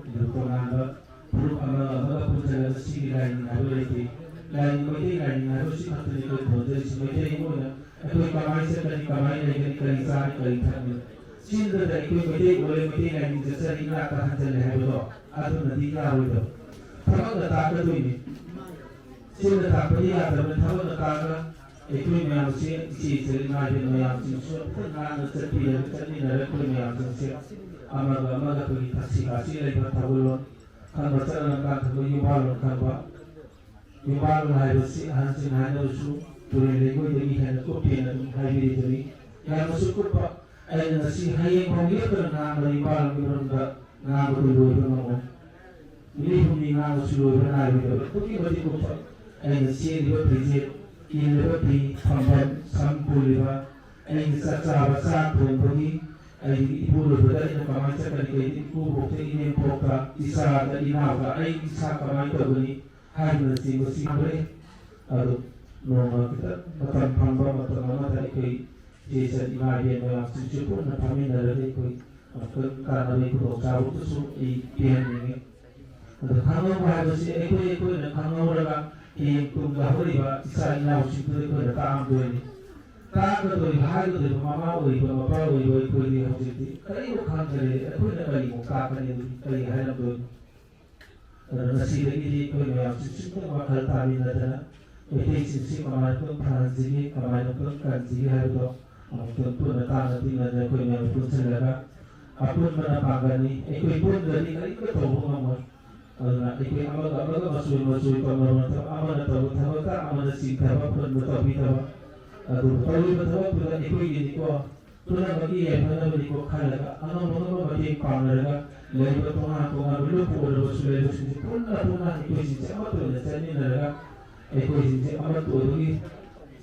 ꯑꯗꯨ ꯇꯣꯉꯥꯟꯕ ꯐꯨꯔꯨꯞ ꯑꯃꯒ ꯑꯃꯒ ꯄꯨꯟꯁꯤꯜꯂꯒ ꯁꯤꯒꯤ ꯂꯥꯏꯅꯤꯡ ꯍꯥꯏꯕ ꯂꯩꯇꯦ꯫ ꯂꯥꯏꯅꯤꯡ, ꯃꯩꯇꯩ ꯂꯥꯏꯅꯤꯡ ꯍꯥꯏꯕ ꯁꯤ ꯈꯛꯇꯅꯤ ꯑꯩꯈꯣꯏ ꯊꯣꯟꯖꯔꯤꯁꯤ꯫ ꯃꯩꯇꯩ ꯑꯃ ꯑꯣꯏꯅ ꯑꯩꯈꯣꯏ ꯀꯃꯥꯏꯅ ꯆꯠꯀꯅꯤ, ꯀꯃꯥꯏꯅ ꯂꯩꯒꯅꯤ, ꯀꯔꯤ ꯆꯥꯅꯤ, ꯀꯔꯤ ꯊꯛꯅꯤ? ꯆꯤꯟꯗꯨꯗ ꯑꯩꯈꯣꯏ ꯃꯩꯇꯩ ꯑꯣꯜꯂꯦ, ꯃꯩꯇꯩ ꯂꯥꯏꯅꯤꯡ ꯆꯠꯆꯔꯤ, ꯏꯅꯥꯛꯇ ꯍꯟꯖꯜꯂꯦ ꯍꯥꯏꯕꯗꯣ ꯑꯗꯨꯅꯗꯤ ꯌꯥꯔꯣꯏꯗꯕ꯫ ꯊꯕꯛꯅ ꯇꯥꯛꯀꯗꯣꯏꯅꯤ꯫ ꯆꯤꯟꯅ ꯇꯥꯛꯄꯗꯤ ꯌꯥꯗꯕꯅꯤ꯫ ꯊꯕꯛꯅ ꯇꯥꯛꯑꯒ ꯑꯩꯈꯣꯏ ꯃꯌꯥꯝꯁꯦ, ꯏꯆꯦ ꯏꯆꯜ ꯏꯃꯥ ꯏꯕꯦꯟ ꯃꯌꯥꯝꯁꯤꯡꯁꯨ ꯑꯝꯇ ꯉꯥꯛꯅ ꯆꯠꯄꯤꯔꯒ ꯆꯠꯃꯤꯟꯅꯔꯒ ꯑꯩꯈꯣꯏ ꯃꯌꯥꯝꯁꯤꯡꯁꯦ ꯑꯃꯒ ꯑꯃꯒ ꯑꯩꯈꯣꯏꯒꯤ ꯊꯛꯁꯤ ꯈꯥꯁꯤ ꯂꯩꯕ, ꯊꯧꯒꯜꯂꯣꯟ ꯈꯪꯕ, ꯆꯠꯅ ꯂꯝꯀꯥꯡ ꯈꯪꯕ, ꯌꯨꯝꯕꯥꯜꯂꯣꯟ ꯈꯪꯕ, ꯌꯨꯝꯕꯥꯜꯂꯣꯟ ꯍꯥꯏꯕꯁꯤ ꯑꯍꯟꯁꯤꯡ ꯍꯥꯏꯅꯕꯁꯨ ꯇꯨꯔꯦꯜ ꯂꯩꯉꯣꯏꯗꯒꯤ ꯍꯦꯟꯅ ꯀꯨꯞꯄꯦꯅ ꯑꯗꯨꯝ ꯍꯥꯏꯕꯤꯔꯤꯕꯅꯤ꯫ ꯌꯥꯝꯅꯁꯨ ꯀꯨꯞꯄ꯫ ꯑꯩꯅ ꯉꯁꯤ ꯍꯌꯦꯡ ꯐꯥꯎ ꯂꯦꯞꯇꯅ ꯉꯥꯡꯕ ꯌꯨꯝꯕꯥꯜꯂꯣꯟꯒꯤ ꯃꯔꯝꯗ ꯉꯥꯡꯕꯗꯨ ꯂꯣꯏꯕ ꯉꯝꯃꯣꯏ꯫ ꯅꯨꯃꯤꯠ ꯍꯨꯝꯅꯤ ꯉꯥꯡꯕꯁꯨ ꯂꯣꯏꯕ ꯅꯥꯏꯔꯣꯏꯗꯕ ꯑꯗꯨꯛꯀꯤ ꯃꯇꯤꯛ ꯀꯨꯞꯄ꯫ ꯑꯩꯅ ꯁꯦꯠꯂꯤꯕ ꯐꯤꯖꯦꯠ, ꯏꯜꯂꯤꯕ ꯐꯤ, ꯐꯝꯐꯝ, ꯁꯝ ꯄꯨꯜꯂꯤꯕ, ꯑꯩꯒꯤ ꯆꯥꯛ ꯆꯥꯕ, ꯆꯥꯛ ꯊꯣꯡꯕꯒꯤ, ꯑꯩꯒꯤ ꯏꯄꯨꯔꯣꯏꯕꯗ ꯑꯩꯅ ꯀꯃꯥꯏꯅ ꯆꯠꯀꯅꯤ, ꯀꯩꯗꯤ ꯏꯀꯨꯕꯣꯛꯇ, ꯏꯅꯦꯝꯄꯣꯛꯇ, ꯏꯆꯥꯗ, ꯏꯅꯥꯎꯗ, ꯑꯩ ꯏꯁꯥ ꯀꯃꯥꯏꯅ ꯇꯧꯒꯅꯤ ꯍꯥꯏꯕꯅꯆꯤꯡꯕꯁꯤ ꯈꯪꯗ꯭ꯔꯦ꯫ ꯑꯗꯨ ꯅꯣꯡꯃ ꯈꯤꯇꯪ ꯃꯇꯝ ꯐꯪꯕ ꯃꯇꯝ ꯑꯃꯗ ꯑꯩꯈꯣꯏ ꯏꯆꯦ ꯏꯆꯟ ꯏꯃꯥ ꯏꯕꯦꯟ ꯃꯌꯥꯝꯁꯤꯡꯁꯨ ꯄꯨꯟꯅ ꯐꯝꯃꯤꯟꯅꯔꯒ ꯑꯩꯈꯣꯏ ꯑꯃꯨꯛꯇꯪ ꯀꯥꯟꯅꯕꯒꯤ ꯈꯨꯗꯣꯡꯆꯥꯕꯗꯨꯁꯨ ꯑꯩ ꯄꯤꯍꯟꯅꯤꯡꯉꯤ꯫ ꯑꯗꯣ ꯈꯪꯍꯧꯕ ꯍꯥꯏꯕꯁꯤ ꯑꯩꯈꯣꯏ, ꯑꯩꯈꯣꯏꯅ ꯈꯪꯍꯧꯔꯒ ꯍꯌꯦꯡ ꯇꯨꯡꯗ ꯍꯧꯔꯛꯏꯕ ꯏꯆꯥ ꯏꯅꯥꯎꯁꯤꯡꯗꯨꯗ ꯑꯩꯈꯣꯏꯅ ꯇꯥꯛꯑꯝꯗꯣꯏꯅꯤ꯫ ꯇꯥꯛꯀꯗꯣꯏꯕ, ꯍꯥꯏꯒꯗꯣꯏꯕ ꯃꯃꯥ ꯑꯣꯏꯕ, ꯃꯄꯥ ꯑꯣꯏꯕ ꯑꯩꯈꯣꯏꯗꯤ ꯍꯧꯖꯤꯛꯇꯤ ꯀꯔꯤꯃꯨꯛ ꯈꯪꯗ꯭ꯔꯦ꯫ ꯑꯩꯈꯣꯏꯅ ꯀꯔꯤꯃꯨꯛ ꯇꯥꯛꯀꯅꯤ? ꯍꯧꯖꯤꯛ ꯀꯔꯤ ꯍꯥꯏꯔꯝꯗꯣꯏꯅꯣ? ꯑꯗꯨꯅ ꯉꯁꯤꯗꯒꯤꯗꯤ ꯑꯩꯈꯣꯏ ꯃꯌꯥꯝꯁꯤ ꯁꯨꯝꯇꯪ ꯋꯥꯈꯜ ꯇꯥꯃꯤꯟꯅꯗꯅ ꯃꯩꯇꯩꯁꯤꯡꯁꯤ ꯀꯃꯥꯏꯅ ꯑꯃꯨꯛꯇꯪ ꯐꯍꯟꯁꯤꯒꯦ, ꯀꯃꯥꯏꯅ ꯑꯃꯨꯛꯇꯪ ꯀꯟꯁꯤꯒꯦ ꯍꯥꯏꯕꯗꯣ ꯑꯃꯨꯛꯇꯪ ꯄꯨꯟꯅ ꯇꯥꯟꯅ ꯇꯤꯟꯅꯗꯅ ꯑꯩꯈꯣꯏ ꯃꯌꯥꯝ ꯄꯨꯟꯁꯤꯜꯂꯒ ꯑꯄꯨꯟꯕꯅ ꯄꯥꯡꯒꯜꯅꯤ꯫ ꯑꯩꯈꯣꯏ ꯄꯨꯟꯗ꯭ꯔꯗꯤ ꯀꯔꯤꯝꯇ ꯇꯧꯕ ꯉꯝꯃꯣꯏ꯫ ꯑꯗꯨꯅ ꯑꯩꯈꯣꯏ ꯑꯃꯒ ꯑꯃꯒ ꯃꯆꯣꯏ ꯃꯆꯣꯏ ꯇꯧꯅꯕ ꯅꯠꯇꯕ, ꯑꯃꯅ ꯇꯧꯕ ꯊꯕꯛꯇ ꯑꯃꯅ ꯆꯤꯡꯊꯕ, ꯐꯨꯟꯕ ꯇꯧꯕꯤꯗꯕ, ꯑꯗꯨꯕꯨ ꯇꯧꯔꯤꯕ ꯊꯕꯛꯇꯨꯗ ꯑꯩꯈꯣꯏꯒꯤꯅꯤꯀꯣ, ꯄꯨꯝꯅꯃꯛꯀꯤ ꯌꯥꯏꯐꯅꯕꯅꯤꯀꯣ ꯈꯜꯂꯒ ꯑꯉꯝ ꯑꯉꯝꯕ ꯃꯇꯦꯡ ꯄꯥꯡꯅꯔꯒ ꯂꯩꯔꯤꯕ ꯇꯣꯉꯥꯟ ꯇꯣꯉꯥꯟꯕ ꯂꯨꯞꯄ ꯑꯣꯏꯔꯕꯁꯨ ꯂꯩꯕꯁꯤꯡꯁꯦ ꯄꯨꯟꯅ ꯄꯨꯟꯅ ꯑꯩꯈꯣꯏꯁꯤꯡꯁꯦ ꯑꯃꯠꯇ ꯑꯣꯏꯅ ꯆꯠꯃꯤꯟꯅꯔꯒ ꯑꯩꯈꯣꯏꯁꯤꯡꯁꯦ ꯑꯃꯠꯇ ꯑꯣꯏꯕꯒꯤ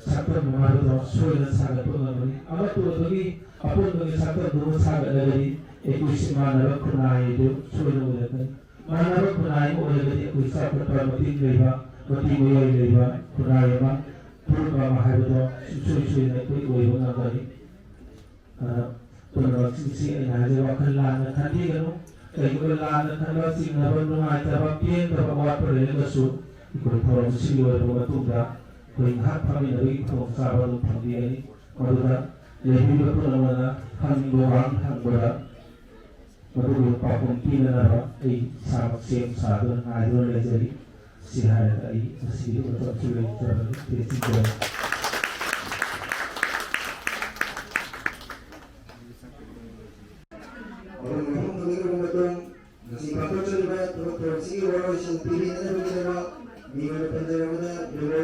ꯁꯛꯇꯝ ꯍꯥꯏꯕꯗꯣ ꯁꯣꯏꯗꯅ ꯁꯥꯒꯠꯄ ꯉꯝꯒꯅꯤ꯫ ꯑꯃꯠꯇ ꯑꯣꯏꯕꯒꯤ ꯑꯄꯨꯟꯕꯒꯤ ꯁꯛꯇꯝꯗꯨ ꯁꯥꯒꯠꯂꯒꯗꯤ ꯑꯩꯈꯣꯏꯁꯦ ꯃꯥꯟꯅꯕ ꯈꯨꯟꯅꯥꯏ ꯑꯗꯨ ꯁꯣꯏꯗꯅ ꯑꯣꯏꯔꯛꯀꯅꯤ꯫ ꯃꯥꯟꯅꯕ ꯈꯨꯟꯅꯥꯏ ꯑꯃ ꯑꯣꯏꯔꯒꯗꯤ ꯑꯩꯈꯣꯏ ꯆꯥꯎꯈꯠꯄ ꯃꯇꯤꯛ ꯂꯩꯕ, ꯃꯇꯤꯛ ꯃꯌꯥꯏ ꯂꯩꯕ ꯈꯨꯟꯅꯥꯏ ꯑꯃ, ꯐꯨꯔꯨꯞ ꯑꯃ ꯍꯥꯏꯕꯗꯣ ꯁꯨꯡꯁꯣꯏ ꯁꯣꯏꯗꯅ ꯑꯩꯈꯣꯏ ꯑꯣꯏꯕ ꯉꯝꯒꯅꯤ꯫ ꯑꯗ ꯄꯨꯝꯅꯃꯛꯁꯤꯡꯁꯤ ꯑꯩꯅ ꯍꯥꯏꯖꯩ, ꯋꯥꯈꯜ ꯂꯥꯟꯅ ꯈꯟꯕꯤꯒꯅꯨ꯫ ꯀꯩꯒꯨꯝꯕ ꯂꯥꯟꯅ ꯈꯟꯕ, ꯆꯤꯡꯅꯕ, ꯅꯨꯡꯉꯥꯏꯇꯕ, ꯄꯦꯟꯗꯕ, ꯑꯋꯥꯠꯄ ꯂꯩꯔꯒꯁꯨ ꯑꯩꯈꯣꯏ ꯊꯧꯔꯝꯁꯤ ꯂꯣꯏꯔꯕ ꯃꯇꯨꯡꯗ ꯑꯩꯈꯣꯏ ꯉꯥꯏꯍꯥꯛ ꯐꯝꯃꯤꯟꯅꯕꯒꯤ ꯈꯨꯗꯣꯡꯆꯥꯕ ꯑꯗꯨꯝ ꯐꯪꯕꯤꯒꯅꯤ꯫ ꯃꯗꯨꯗ ꯂꯩꯕꯤꯕ ꯄꯨꯝꯅꯃꯛꯅ ꯍꯪꯅꯤꯡꯕ ꯋꯥꯍꯪ ꯍꯪꯕꯗ ꯃꯗꯨꯒꯤ ꯄꯥꯎꯈꯨꯝ ꯄꯤꯅꯅꯕ ꯑꯩ ꯏꯁꯥꯃꯛ ꯁꯦꯝ ꯁꯥꯗꯨꯅ ꯉꯥꯏꯗꯨꯅ ꯂꯩꯖꯔꯤ꯫ ꯁꯤ ꯍꯥꯏꯔꯒ ꯑꯩ ꯉꯁꯤꯒꯤ ꯃꯇꯝꯁꯨ ꯂꯣꯏꯁꯤꯟꯖꯔꯒꯦ꯫ ꯇꯦꯟꯁꯤꯟꯖꯔꯒꯦ꯫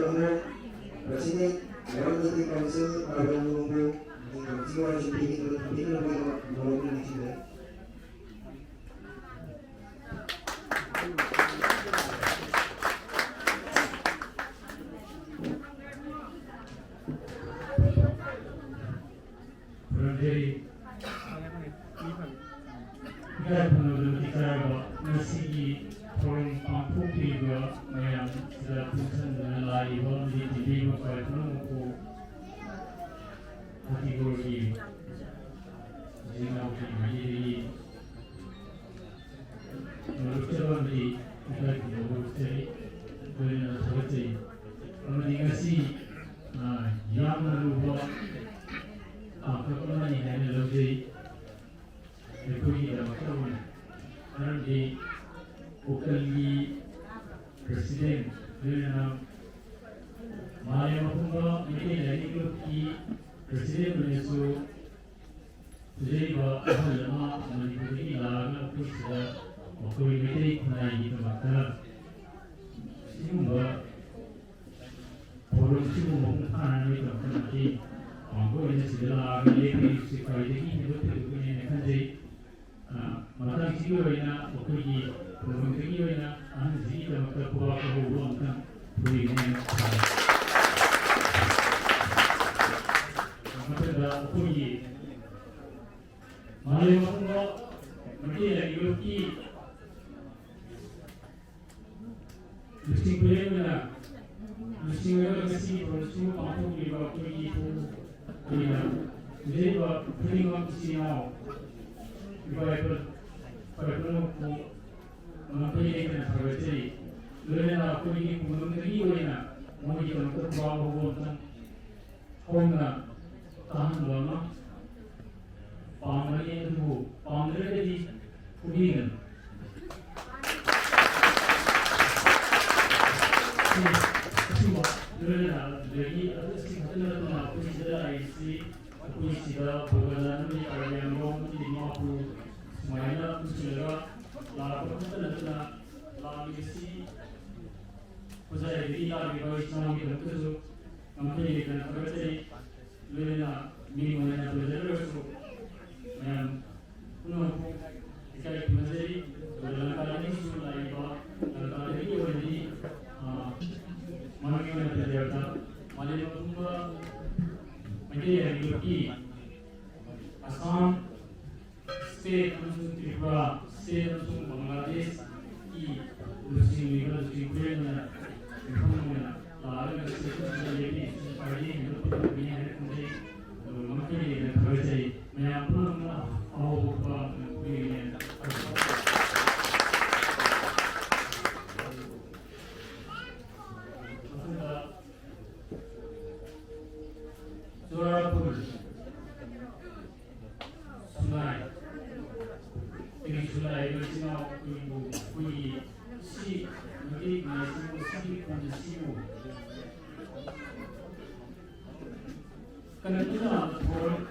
ꯑꯃꯨꯛ President, Mayor Meeting Council, Urban Longbo, Meeting Council ꯋꯥꯔꯣꯏꯁꯤꯟ ꯄꯤꯈꯤꯗꯨꯅ ꯊꯝꯕꯤꯅꯕꯒꯤꯗꯃꯛ ꯃꯔꯨꯞꯅ ꯅꯤꯡꯁꯤꯡꯖꯔꯤ꯫ ꯈꯨꯔꯨꯝꯖꯔꯤ꯫ ꯏꯀꯥꯏ ꯈꯨꯝꯅꯕꯗ ꯃꯇꯤꯛ ꯆꯥꯔꯕ ꯉꯁꯤꯒꯤ ꯊꯧꯔꯝ ꯄꯥꯡꯊꯣꯛꯄꯤꯔꯤꯕ ꯃꯌꯥꯝꯁꯤꯗ ꯄꯨꯟꯁꯤꯟꯗꯨꯅ ꯂꯥꯛꯏꯕ ꯑꯃꯗꯤ ꯇꯤꯟꯕꯤꯔꯤꯕ ꯈ꯭ꯋꯥꯏ ꯄꯨꯝꯅꯃꯛꯄꯨ ꯍꯥꯊꯤꯒꯣꯔꯒꯤ ꯏꯆꯤꯟ ꯏꯅꯥꯎꯁꯤꯡ ꯃꯥꯏꯀꯩꯗꯒꯤ ꯅꯣꯂꯨꯛꯆꯕ ꯑꯃꯗꯤ ꯏꯀꯥꯏ ꯈꯨꯝꯅꯕ ꯎꯠꯆꯔꯤ, ꯂꯣꯏꯅꯅ ꯊꯥꯒꯠꯆꯔꯤ꯫ ꯑꯃꯗꯤ ꯉꯁꯤ, ꯑ, ꯌꯥꯝꯅ ꯂꯨꯕ ꯇꯥꯡꯀꯛ ꯑꯃꯅꯤ ꯍꯥꯏꯅ ꯂꯧꯖꯩ ꯑꯩꯈꯣꯏꯒꯤꯗꯃꯛꯇ ꯑꯣꯏꯅ꯫ ꯃꯔꯝꯗꯤ ꯎꯀꯜꯒꯤ President, ꯂꯣꯏꯅꯅ ꯃꯥꯂꯦꯝ ꯑꯄꯨꯝꯕ ꯃꯩꯇꯩ ꯂꯥꯏꯅꯤꯡ ꯂꯨꯞꯀꯤ President ꯑꯣꯏꯅꯁꯨ ꯊꯣꯏꯖꯔꯤꯕ ꯑꯍꯜ ꯑꯃ ꯃꯅꯤꯄꯨꯔꯗꯒꯤ ꯂꯥꯛꯑꯒ ꯑꯩꯈꯣꯏ ꯁꯤꯗ ꯃꯈꯣꯏ ꯃꯩꯇꯩ ꯈꯨꯟꯅꯥꯏꯒꯤꯗꯃꯛꯇ ꯁꯤꯒꯨꯝꯕ ꯊꯧꯔꯝꯁꯤꯕꯨ ꯃꯄꯨꯡ ꯐꯥꯅꯉꯥꯏꯒꯤꯗꯃꯛꯇ ꯃꯇꯦꯡ ꯄꯥꯡꯕ ꯑꯣꯏꯅ ꯁꯤꯗ ꯂꯥꯛꯑꯒ ꯂꯦꯞꯄꯤꯔꯤꯕꯁꯤ ꯈ꯭ꯋꯥꯏꯗꯒꯤ ꯍꯦꯟꯗꯣꯛ ꯊꯣꯏꯗꯣꯛꯄꯅꯦꯅ ꯈꯟꯖꯩ꯫ ꯑ, ꯃꯊꯪꯁꯤꯒꯤ ꯑꯣꯏꯅ ꯑꯩꯈꯣꯏꯒꯤ ꯈꯨꯡꯒꯪꯗꯒꯤ ꯑꯣꯏꯅ ꯑꯍꯟꯁꯤꯒꯤꯗꯃꯛꯇ ꯈꯨꯕꯥꯛ ꯈꯨꯍꯧꯕ ꯑꯃꯇꯪ ꯄꯨꯕꯤꯒꯅꯤ ꯍꯥꯏꯅ ꯈꯜꯂꯤ꯫ ꯃꯊꯪꯗ ꯑꯩꯈꯣꯏꯒꯤ ꯃꯥꯂꯦꯝ ꯄꯨꯝꯕ ꯃꯩꯇꯩ ꯂꯥꯏꯅꯤꯡꯂꯨꯞꯀꯤ ꯂꯨꯆꯤꯡ ꯄꯨꯔꯦꯜ ꯑꯣꯏꯅ, ꯂꯨꯆꯤꯡ ꯑꯣꯏꯅ ꯉꯁꯤꯒꯤ ꯊꯧꯔꯝꯁꯤꯕꯨ ꯄꯥꯡꯊꯣꯛꯂꯤꯕ ꯑꯩꯈꯣꯏꯒꯤ ꯏꯄꯨ ꯑꯣꯏꯅ ꯂꯩꯔꯤꯕ ꯈꯨꯗꯤꯡꯃꯛ ꯏꯆꯤꯟ ꯏꯅꯥꯎ ꯏꯄꯥ ꯏꯄꯨ ꯈ꯭ꯋꯥꯏ ꯄꯨꯝꯅꯃꯛꯄꯨ ꯉꯝꯈꯩ ꯂꯩꯇꯅ ꯊꯥꯒꯠꯆꯔꯤ꯫ ꯂꯣꯏꯅꯅ ꯑꯩꯈꯣꯏꯒꯤ ꯈꯨꯡꯒꯪꯗꯒꯤ ꯑꯣꯏꯅ ꯃꯣꯏꯒꯤꯗꯃꯛꯇ ꯈꯨꯕꯥꯛ ꯍꯧꯕ ꯑꯃꯇꯪ ꯍꯧꯅ ꯇꯥꯍꯟꯕ ꯑꯃ ꯄꯥꯝꯒꯅꯤ, ꯑꯗꯨꯕꯨ ꯄꯥꯝꯗ꯭ꯔꯒꯗꯤ ꯐꯨꯕꯤꯒꯅꯨ꯫ ꯑꯁꯤꯒꯨꯝꯕ ꯂꯣꯏꯅꯅ ꯑꯗꯨꯗꯒꯤ ꯑꯗꯨ ꯑꯁꯤ ꯈꯛꯇ ꯅꯠꯇꯅ ꯑꯩꯈꯣꯏ ꯁꯤꯗ ꯂꯥꯛꯏꯁꯤ, ꯑꯩꯈꯣꯏ ꯁꯤꯗ ꯕꯣꯒꯥꯂꯥꯟ ꯑꯃꯗꯤ ꯀꯥꯔꯕꯤ ꯑꯪꯒ꯭ꯂꯣꯡ ꯑꯃꯗꯤ ꯗꯤꯃꯥꯄꯨꯔ ꯁꯨꯃꯥꯏꯅ ꯄꯨꯟꯁꯤꯜꯂꯒ ꯂꯥꯛꯄ ꯈꯛꯇ ꯅꯠꯇꯅ ꯂꯥꯛꯂꯤꯕꯁꯤ ꯑꯣꯖꯥ ꯏꯕꯤ ꯂꯥꯛꯂꯤꯕ ꯏꯆꯤꯟ ꯏꯅꯥꯎꯒꯤꯗꯃꯛꯇꯁꯨ ꯉꯝꯈꯩ ꯂꯩꯇꯅ ꯊꯥꯒꯠꯆꯔꯤ꯫ ꯂꯣꯏꯅꯅ ꯃꯤꯡ ꯑꯣꯏꯅ ꯄꯟꯖꯗ꯭ꯔꯒꯁꯨ ꯃꯌꯥꯝ ꯄꯨꯝꯅꯃꯛꯄꯨ ꯏꯀꯥꯏ ꯈꯨꯝꯅꯖꯔꯤ꯫ ꯑꯗꯨꯒ ꯂꯪꯀꯥꯗꯒꯤꯁꯨ ꯂꯥꯛꯏꯕ, ꯂꯪꯀꯥꯗꯒꯤ ꯑꯣꯏꯔꯗꯤ, ꯑ, ꯃꯃꯤꯡ ꯑꯣꯏꯅ ꯄꯟꯖꯔꯕꯗ ꯃꯥꯂꯦꯝ ꯄꯨꯝꯕ ꯃꯩꯇꯩ ꯂꯥꯏꯔꯤꯛ ꯂꯣꯠꯄꯤ ꯑꯁꯥꯝ ꯁ꯭ꯇꯦꯠ ꯑꯃꯁꯨꯡ ꯇ꯭ꯔꯤꯄꯨꯔꯥ ꯁ꯭ꯇꯦꯠ ꯑꯃꯁꯨꯡ ꯕꯪꯒ꯭ꯂꯥꯗꯦꯁꯀꯤ ꯂꯨꯆꯤꯡꯂꯤꯕ ꯂꯨꯆꯤꯡ ꯄꯨꯔꯦꯜꯅ ꯃꯤꯐꯝ ꯑꯣꯏꯅ ꯂꯥꯛꯂꯒ ꯁ꯭ꯇꯦꯠ ꯑꯁꯤꯗ ꯂꯦꯞꯄꯤ꯫ ꯄꯥꯔꯇꯤ ꯑꯃꯗ ꯄꯨꯊꯣꯛꯄꯅꯤ ꯍꯥꯏꯅ ꯈꯟꯖꯩ꯫ ꯑꯗꯨꯒ ꯉꯝꯈꯩ ꯂꯩꯅ ꯊꯥꯒꯠꯆꯔꯤ꯫ ꯃꯌꯥꯝ ꯄꯨꯝꯅꯃꯛꯅ ꯑꯍꯧꯕ ꯈꯨꯕꯥꯛ ꯑꯃ ꯈꯨꯕꯤꯔꯤꯉꯩꯗ ꯃꯊꯪꯗ ꯆꯨꯔꯥꯄꯨꯔ ꯁꯨꯅꯥꯏ꯫ ꯑꯩꯈꯣꯏꯒꯤ ꯁꯨꯅꯥꯏ ꯃꯆꯤꯟ ꯃꯅꯥꯎ ꯑꯩꯈꯣꯏꯕꯨ, ꯑꯩꯈꯣꯏꯒꯤ ꯁꯤ ꯃꯩꯇꯩ ꯀꯅꯥꯁꯤꯕꯨ, ꯁꯤꯒꯤ ꯈꯨꯟ ꯑꯁꯤꯕꯨ ꯀꯅꯥꯗꯨꯅ ꯊꯣꯔꯛ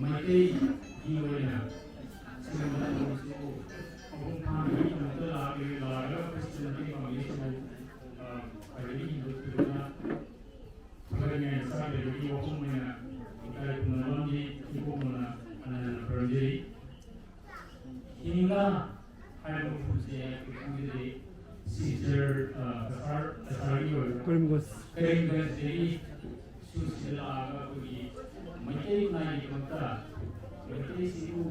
ꯃꯩꯇꯩꯒꯤ ꯑꯣꯏꯅ ꯁꯤꯒꯨꯝꯕ ꯊꯧꯔꯝꯁꯤꯕꯨ ꯃꯄꯨꯡ ꯐꯥꯍꯟꯕꯒꯤꯗꯃꯛꯇ ꯂꯥꯛꯂꯤ-, ꯂꯥꯛꯂꯒ ꯑꯩꯈꯣꯏ ꯁꯤꯗ ꯃꯇꯦꯡ ꯄꯥꯡꯕꯤꯔꯤꯁꯤꯕꯨ, ꯑ, ꯈ꯭ꯋꯥꯏꯗꯒꯤ ꯍꯦꯟꯗꯣꯛꯇꯨꯅ ꯊꯥꯒꯠꯅꯤꯡꯉꯥꯏ ꯃꯆꯥꯛ ꯂꯩꯕꯒꯤ ꯋꯥꯐꯝ ꯑꯣꯏꯅ ꯏꯀꯥꯏ ꯈꯨꯝꯅꯕ ꯑꯃꯗꯤ ꯏꯀꯣꯛ ꯃꯣꯟꯅ ꯍꯟꯅ ꯍꯟꯅ ꯈꯨꯔꯨꯝꯖꯔꯤ꯫ ꯍꯤꯡꯂꯥ ꯍꯥꯏꯕ ꯃꯐꯝꯁꯦ ꯑꯩꯈꯣꯏ ꯈꯪꯖꯗꯦ꯫ ꯁꯤꯜꯆꯔ, ꯑ, ꯀꯁꯥꯔ, ꯀꯁꯥꯔꯒꯤ ꯑꯣꯏꯕ ꯀꯔꯤꯝꯒꯣꯖ꯫ ꯀꯔꯤꯝꯒꯣꯖꯇꯒꯤ ꯁꯤꯗ ꯂꯥꯛꯑꯒ ꯑꯩꯈꯣꯏꯒꯤ ꯃꯩꯇꯩ ꯈꯨꯟꯅꯥꯏꯒꯤꯗꯃꯛꯇ ꯃꯩꯇꯩꯁꯤꯕꯨ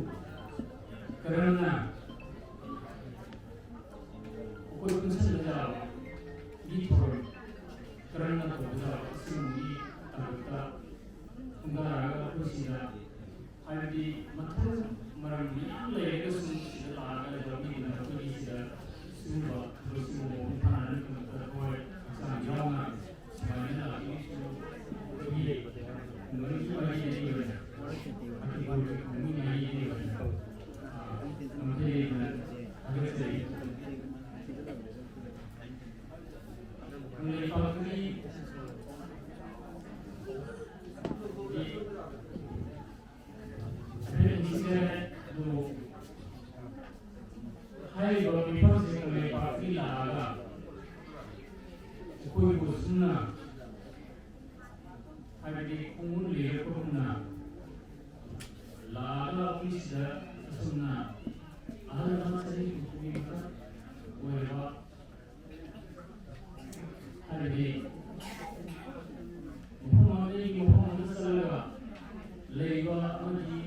ꯀꯔꯝꯅ ꯑꯩꯈꯣꯏ ꯄꯨꯟꯁꯤꯟꯕ ꯌꯥꯕꯒꯤ ꯊꯧꯔꯝ ꯀꯔꯝꯅ ꯇꯧꯕ ꯌꯥꯕ ꯑꯁꯤꯒꯨꯝꯕꯒꯤ ꯊꯕꯛꯇ ꯈꯣꯡꯗꯥꯔꯒ ꯑꯩꯈꯣꯏ ꯁꯤꯗ, ꯍꯥꯏꯕꯗꯤ ꯃꯊꯧ ꯃꯔꯝ ꯃꯌꯥꯝ ꯂꯩꯔꯒꯁꯨ ꯁꯤꯗ ꯂꯥꯛꯑꯒ ꯂꯧꯕꯤꯗꯅ ꯑꯩꯈꯣꯏꯒꯤ ꯁꯤꯗ ꯁꯤꯒꯨꯝꯕ ꯊꯕꯛꯁꯤꯡ ꯃꯄꯨꯡ ꯐꯥꯅꯅꯕꯒꯤꯗꯃꯛꯇ ꯊꯋꯥꯏ ꯍꯛꯆꯥꯡ ꯌꯥꯎꯅ ꯁꯨꯃꯥꯏꯅ ꯂꯥꯛꯄꯤꯔꯤꯁꯤꯕꯨ ꯑꯩꯈꯣꯏꯒꯤ ꯃꯔꯨꯞ ꯃꯔꯤ ꯂꯩꯕꯅ ꯃꯅꯤꯄꯨꯔꯒꯤ ꯈꯨꯡꯒꯪꯒꯤ ꯃꯔꯤ ꯂꯩꯕꯅ, ꯑ, ꯉꯝꯈꯩ ꯂꯩꯇꯅ ꯊꯥꯒꯠꯆꯔꯤ꯫ ꯀꯪꯂꯩꯄꯥꯛꯀꯤ ꯍꯥꯏꯐꯦꯠ ꯅꯤꯡꯁꯤꯡꯖꯔꯦ꯫ ꯑꯗꯨ ꯍꯥꯏꯔꯤꯕ ꯃꯤꯐꯝꯁꯤ ꯀꯪꯂꯩꯄꯥꯛꯀꯤ ꯑꯩꯈꯣꯏꯕꯨ ꯑꯁꯨꯝꯅ, ꯍꯥꯏꯕꯗꯤ ꯈꯣꯡꯎꯞ ꯂꯩꯔꯛꯄꯒꯨꯝꯅ ꯂꯥꯛꯑꯒ ꯑꯩꯈꯣꯏꯁꯤꯗ ꯑꯁꯨꯝꯅ ꯑꯍꯜ ꯑꯃ ꯆꯍꯤ ꯍꯨꯝꯐꯨꯒꯤ ꯃꯊꯛ ꯑꯣꯏꯔꯕ, ꯍꯥꯏꯕꯗꯤ ꯃꯐꯝ ꯑꯃꯗꯒꯤ ꯃꯐꯝ ꯑꯃꯗ ꯆꯠꯂꯒ ꯂꯩꯕ ꯑꯃꯗꯤ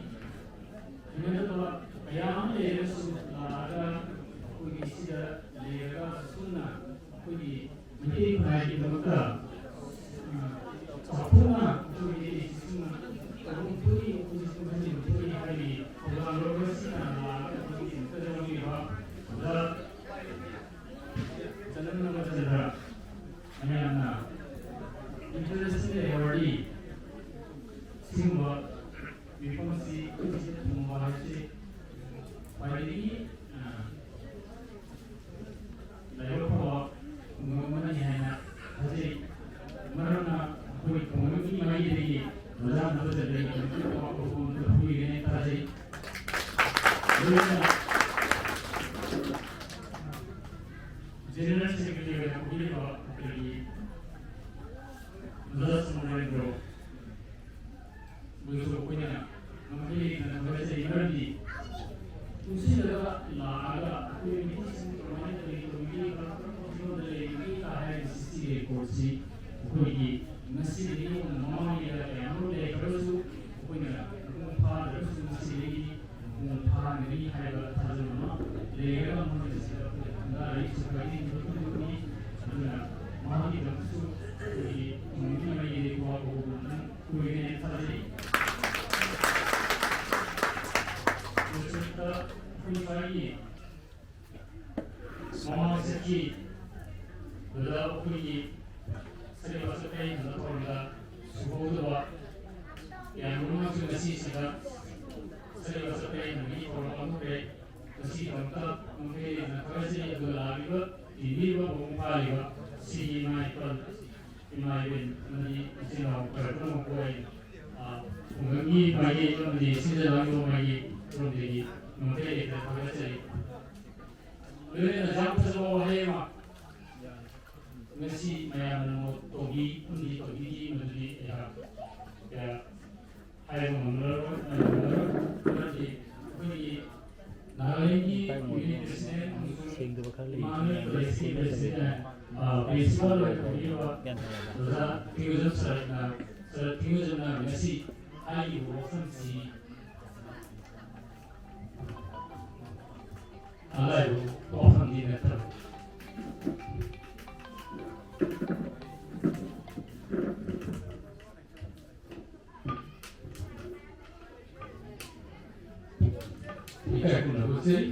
ꯍꯩꯅꯗꯕ ꯀꯌꯥ ꯑꯃ ꯂꯩꯔꯒꯁꯨ ꯂꯥꯛꯑꯒ ꯑꯩꯈꯣꯏꯒꯤ ꯁꯤꯗ ꯂꯩꯔꯒ ꯑꯁꯨꯝꯅ ꯑꯩꯈꯣꯏꯒꯤ ꯃꯩꯇꯩ ꯈꯨꯟꯅꯥꯏꯒꯤꯗꯃꯛꯇ, ꯑ, ꯆꯥꯎꯊꯣꯛꯅ ꯑꯩꯈꯣꯏꯒꯤ ꯑꯁꯨꯝꯅ ꯇꯧꯐꯝ ꯊꯣꯛꯏ, ꯑꯩꯈꯣꯏꯁꯨ ꯁꯨꯝ ꯈꯟꯖꯤꯟꯕ ꯊꯣꯛꯏ ꯍꯥꯏꯕꯒꯤ ꯊꯧꯗꯥꯡ ꯂꯧꯔꯒ ꯁꯤꯗ ꯂꯥꯛꯑꯒ ꯑꯩꯈꯣꯏꯒꯤꯗꯃꯛꯇ ꯂꯧꯕꯤꯕ ꯑꯣꯖꯥ ꯆꯅꯝꯅꯕ ꯆꯟꯗ꯭ꯔ ꯃꯌꯥꯝꯅ International Awardꯗꯤ ꯁꯤꯒꯨꯝꯕ ꯃꯤꯐꯝꯁꯤ ꯑꯩꯈꯣꯏ ꯁꯤꯗ ꯊꯨꯡꯕ ꯍꯥꯏꯕꯁꯤ ꯈ꯭ꯋꯥꯏꯗꯒꯤ, ꯑ, ꯂꯥꯏꯕꯛ ꯐꯕ ꯈꯨꯡꯒꯪ ꯑꯃꯅꯤ ꯍꯥꯏꯅ ꯊꯥꯖꯩ꯫ ꯃꯔꯝꯅ ꯑꯩꯈꯣꯏ ꯈꯨꯡꯒꯪꯒꯤ ꯃꯥꯏꯀꯩꯗꯒꯤ ꯃꯖꯥ ꯅꯕꯖꯗꯒꯤ ꯈꯨꯡꯒꯪꯒꯤ ꯑꯋꯥꯕ ꯄꯣꯠ ꯑꯃ ꯐꯪꯕꯤꯒꯅꯤ ꯊꯥꯖꯩ꯫ ꯂꯣꯏꯅꯅ General Secretary ꯑꯣꯏꯅ ꯄꯨꯕꯤꯔꯤꯕ ꯑꯩꯈꯣꯏꯒꯤ ꯃꯖꯥ ꯁꯣꯃꯣꯔꯦꯟꯗ꯭ꯔꯣ ꯕꯨꯁꯨ ꯑꯩꯈꯣꯏꯅ ꯉꯝꯈꯩ ꯂꯩꯇꯅ ꯊꯥꯒꯠꯆꯔꯤ꯫ ꯃꯔꯝꯗꯤ ꯄꯨꯟꯁꯤꯜꯂꯒ ꯂꯥꯛꯑꯒ ꯑꯩꯈꯣꯏ ꯃꯤꯑꯣꯏꯁꯤꯡ ꯀꯃꯥꯏꯅ ꯀꯔꯤ ꯇꯧꯔꯤꯒꯦ, ꯀꯔꯝꯕ ꯐꯤꯕꯝꯗ ꯂꯩꯔꯤꯒꯦ ꯀ ꯍꯥꯏꯔꯤꯕ ꯁꯤꯒꯤ ꯔꯦꯀꯣꯔꯠꯁꯤ ꯑꯩꯈꯣꯏꯒꯤ ꯉꯁꯤꯗꯒꯤ ꯍꯧꯅ ꯃꯃꯥꯡꯉꯩꯗ ꯀꯌꯥꯃꯔꯨꯝ ꯂꯩꯈ꯭ꯔꯒꯁꯨ ꯑꯩꯈꯣꯏꯅ ꯃꯄꯨꯡ ꯐꯥꯗ꯭ꯔꯒꯁꯨ ꯉꯁꯤꯗꯒꯤ ꯃꯄꯨꯡ ꯐꯥꯍꯟꯒꯅꯤ ꯍꯥꯏꯕ ꯊꯥꯖꯕ ꯑꯃ ꯂꯩꯔꯒ ꯃꯐꯝ ꯑꯁꯤꯗ ꯑꯩꯈꯣꯏꯅ ꯈꯨꯟꯗꯥꯔꯤꯕꯁꯤ ꯈ꯭ꯋꯥꯏꯗꯒꯤ ꯃꯔꯨ ꯑꯣꯏꯕꯅꯤ꯫ ꯑꯗꯨꯅ ꯃꯍꯥꯛꯀꯤꯗꯃꯛꯇꯁꯨ ꯑꯩꯈꯣꯏꯒꯤ ꯈꯨꯡꯒꯪꯒꯤ ꯃꯥꯏꯀꯩꯗꯒꯤ ꯊꯧꯕꯥꯜ ꯀꯧꯕ ꯅꯪ ꯀꯨꯏꯔꯦꯅ ꯊꯥꯖꯩ꯫ ꯃꯁꯤꯗ ꯑꯩꯈꯣꯏ ꯁ꯭ꯋꯥꯏꯒꯤ ꯃꯃꯥꯡ ꯆꯠꯈꯤ꯫ ꯑꯗꯨꯗ ꯑꯩꯈꯣꯏꯒꯤ ꯁꯔꯤꯕ ꯆꯠꯄꯩ ꯍꯟꯗꯛ ꯊꯧꯔꯝꯗ ꯁꯨꯍꯧꯗꯕ ꯀꯌꯥꯃꯔꯨꯝ ꯑꯃꯁꯨ ꯉꯁꯤꯁꯤꯗ ꯁꯔꯤꯕ ꯆꯠꯄꯩ ꯍꯟꯗꯛꯀꯤ ꯊꯧꯔꯝ ꯄꯥꯡꯊꯣꯛꯈ꯭ꯔꯦ꯫ ꯃꯁꯤꯒꯤꯗꯃꯛꯇ ꯃꯈꯣꯏꯅ ꯊꯥꯒꯠꯆꯔꯤ꯫ ꯑꯗꯨꯒ ꯂꯥꯛꯂꯤꯕ ꯇꯤꯟꯕꯤꯔꯤꯕ ꯃꯄꯨꯡ ꯐꯥꯔꯤꯕ ꯁꯤꯒꯤ ꯏꯃꯥ ꯏꯄꯥ, ꯏꯃꯥ ꯏꯕꯦꯟ ꯑꯃꯗꯤ ꯏꯆꯤꯜ ꯏꯅꯥꯎ ꯈꯔ ꯄꯨꯝꯅꯃꯛꯄꯨ ꯑꯩ, ꯑ, ꯈꯨꯡꯒꯪꯒꯤ ꯃꯥꯏꯀꯩ ꯑꯃꯗꯤ ꯁꯤꯟꯖ ꯂꯥꯡꯖ ꯃꯥꯏꯀꯩ ꯂꯣꯝꯗꯒꯤ ꯃꯈꯣꯏ ꯍꯦꯛꯇ ꯊꯥꯒꯠꯆꯔꯤ꯫ ꯂꯣꯏꯅꯅ ꯌꯥꯝ ꯐꯖꯕ ꯋꯥꯍꯩ ꯑꯃ ꯉꯁꯤ ꯃꯌꯥꯝꯅ ꯅꯣꯠ ꯇꯧꯕꯤ, ꯈꯨꯟꯒꯤ ꯇꯧꯕꯤꯈꯤ, ꯃꯗꯨꯗꯤ ꯑꯩꯍꯥꯛ ꯀꯌꯥ ꯍꯥꯏꯕ ꯉꯝꯂꯔꯣꯏ, ꯉꯝꯂꯔꯣꯏ꯫ ꯃꯔꯝꯗꯤ ꯑꯩꯈꯣꯏꯒꯤ ꯅꯥꯒꯥꯂꯦꯟꯒꯤ ꯀꯝꯃ꯭ꯌꯨꯅꯤꯇꯤ ꯄ꯭ꯔꯦꯁꯤꯗꯦꯟ ꯑꯃꯁꯨꯡ ꯁꯦꯡꯗꯕ ꯈꯔ ꯂꯩ꯫ ꯏꯃꯥꯅꯨꯑꯦꯜ ꯀꯣꯂꯦꯖꯀꯤ ꯄ꯭ꯔꯦꯁꯤꯗꯦꯟ, ꯑ, ꯄ꯭ꯔꯤꯟꯁꯤꯄꯥꯜ ꯑꯣꯏꯅ ꯇꯧꯕꯤꯔꯤꯕ ꯒ꯭ꯌꯥꯟ ꯇꯥꯔꯕ꯫ ꯑꯣꯖꯥ ꯊꯤꯡꯉꯨꯖꯝ ꯁꯔꯠꯅ, ꯁꯔꯠ ꯊꯤꯡꯉꯨꯖꯝꯅ ꯉꯁꯤ ꯍꯥꯏꯔꯤꯕ ꯋꯥꯐꯝꯁꯤ ꯑꯔꯥꯏꯕ ꯋꯥꯐꯝꯗꯤ ꯅꯠꯇꯕ꯫ ꯏꯀꯥꯏ ꯈꯨꯝꯅꯕ ꯎꯠꯆꯔꯤ꯫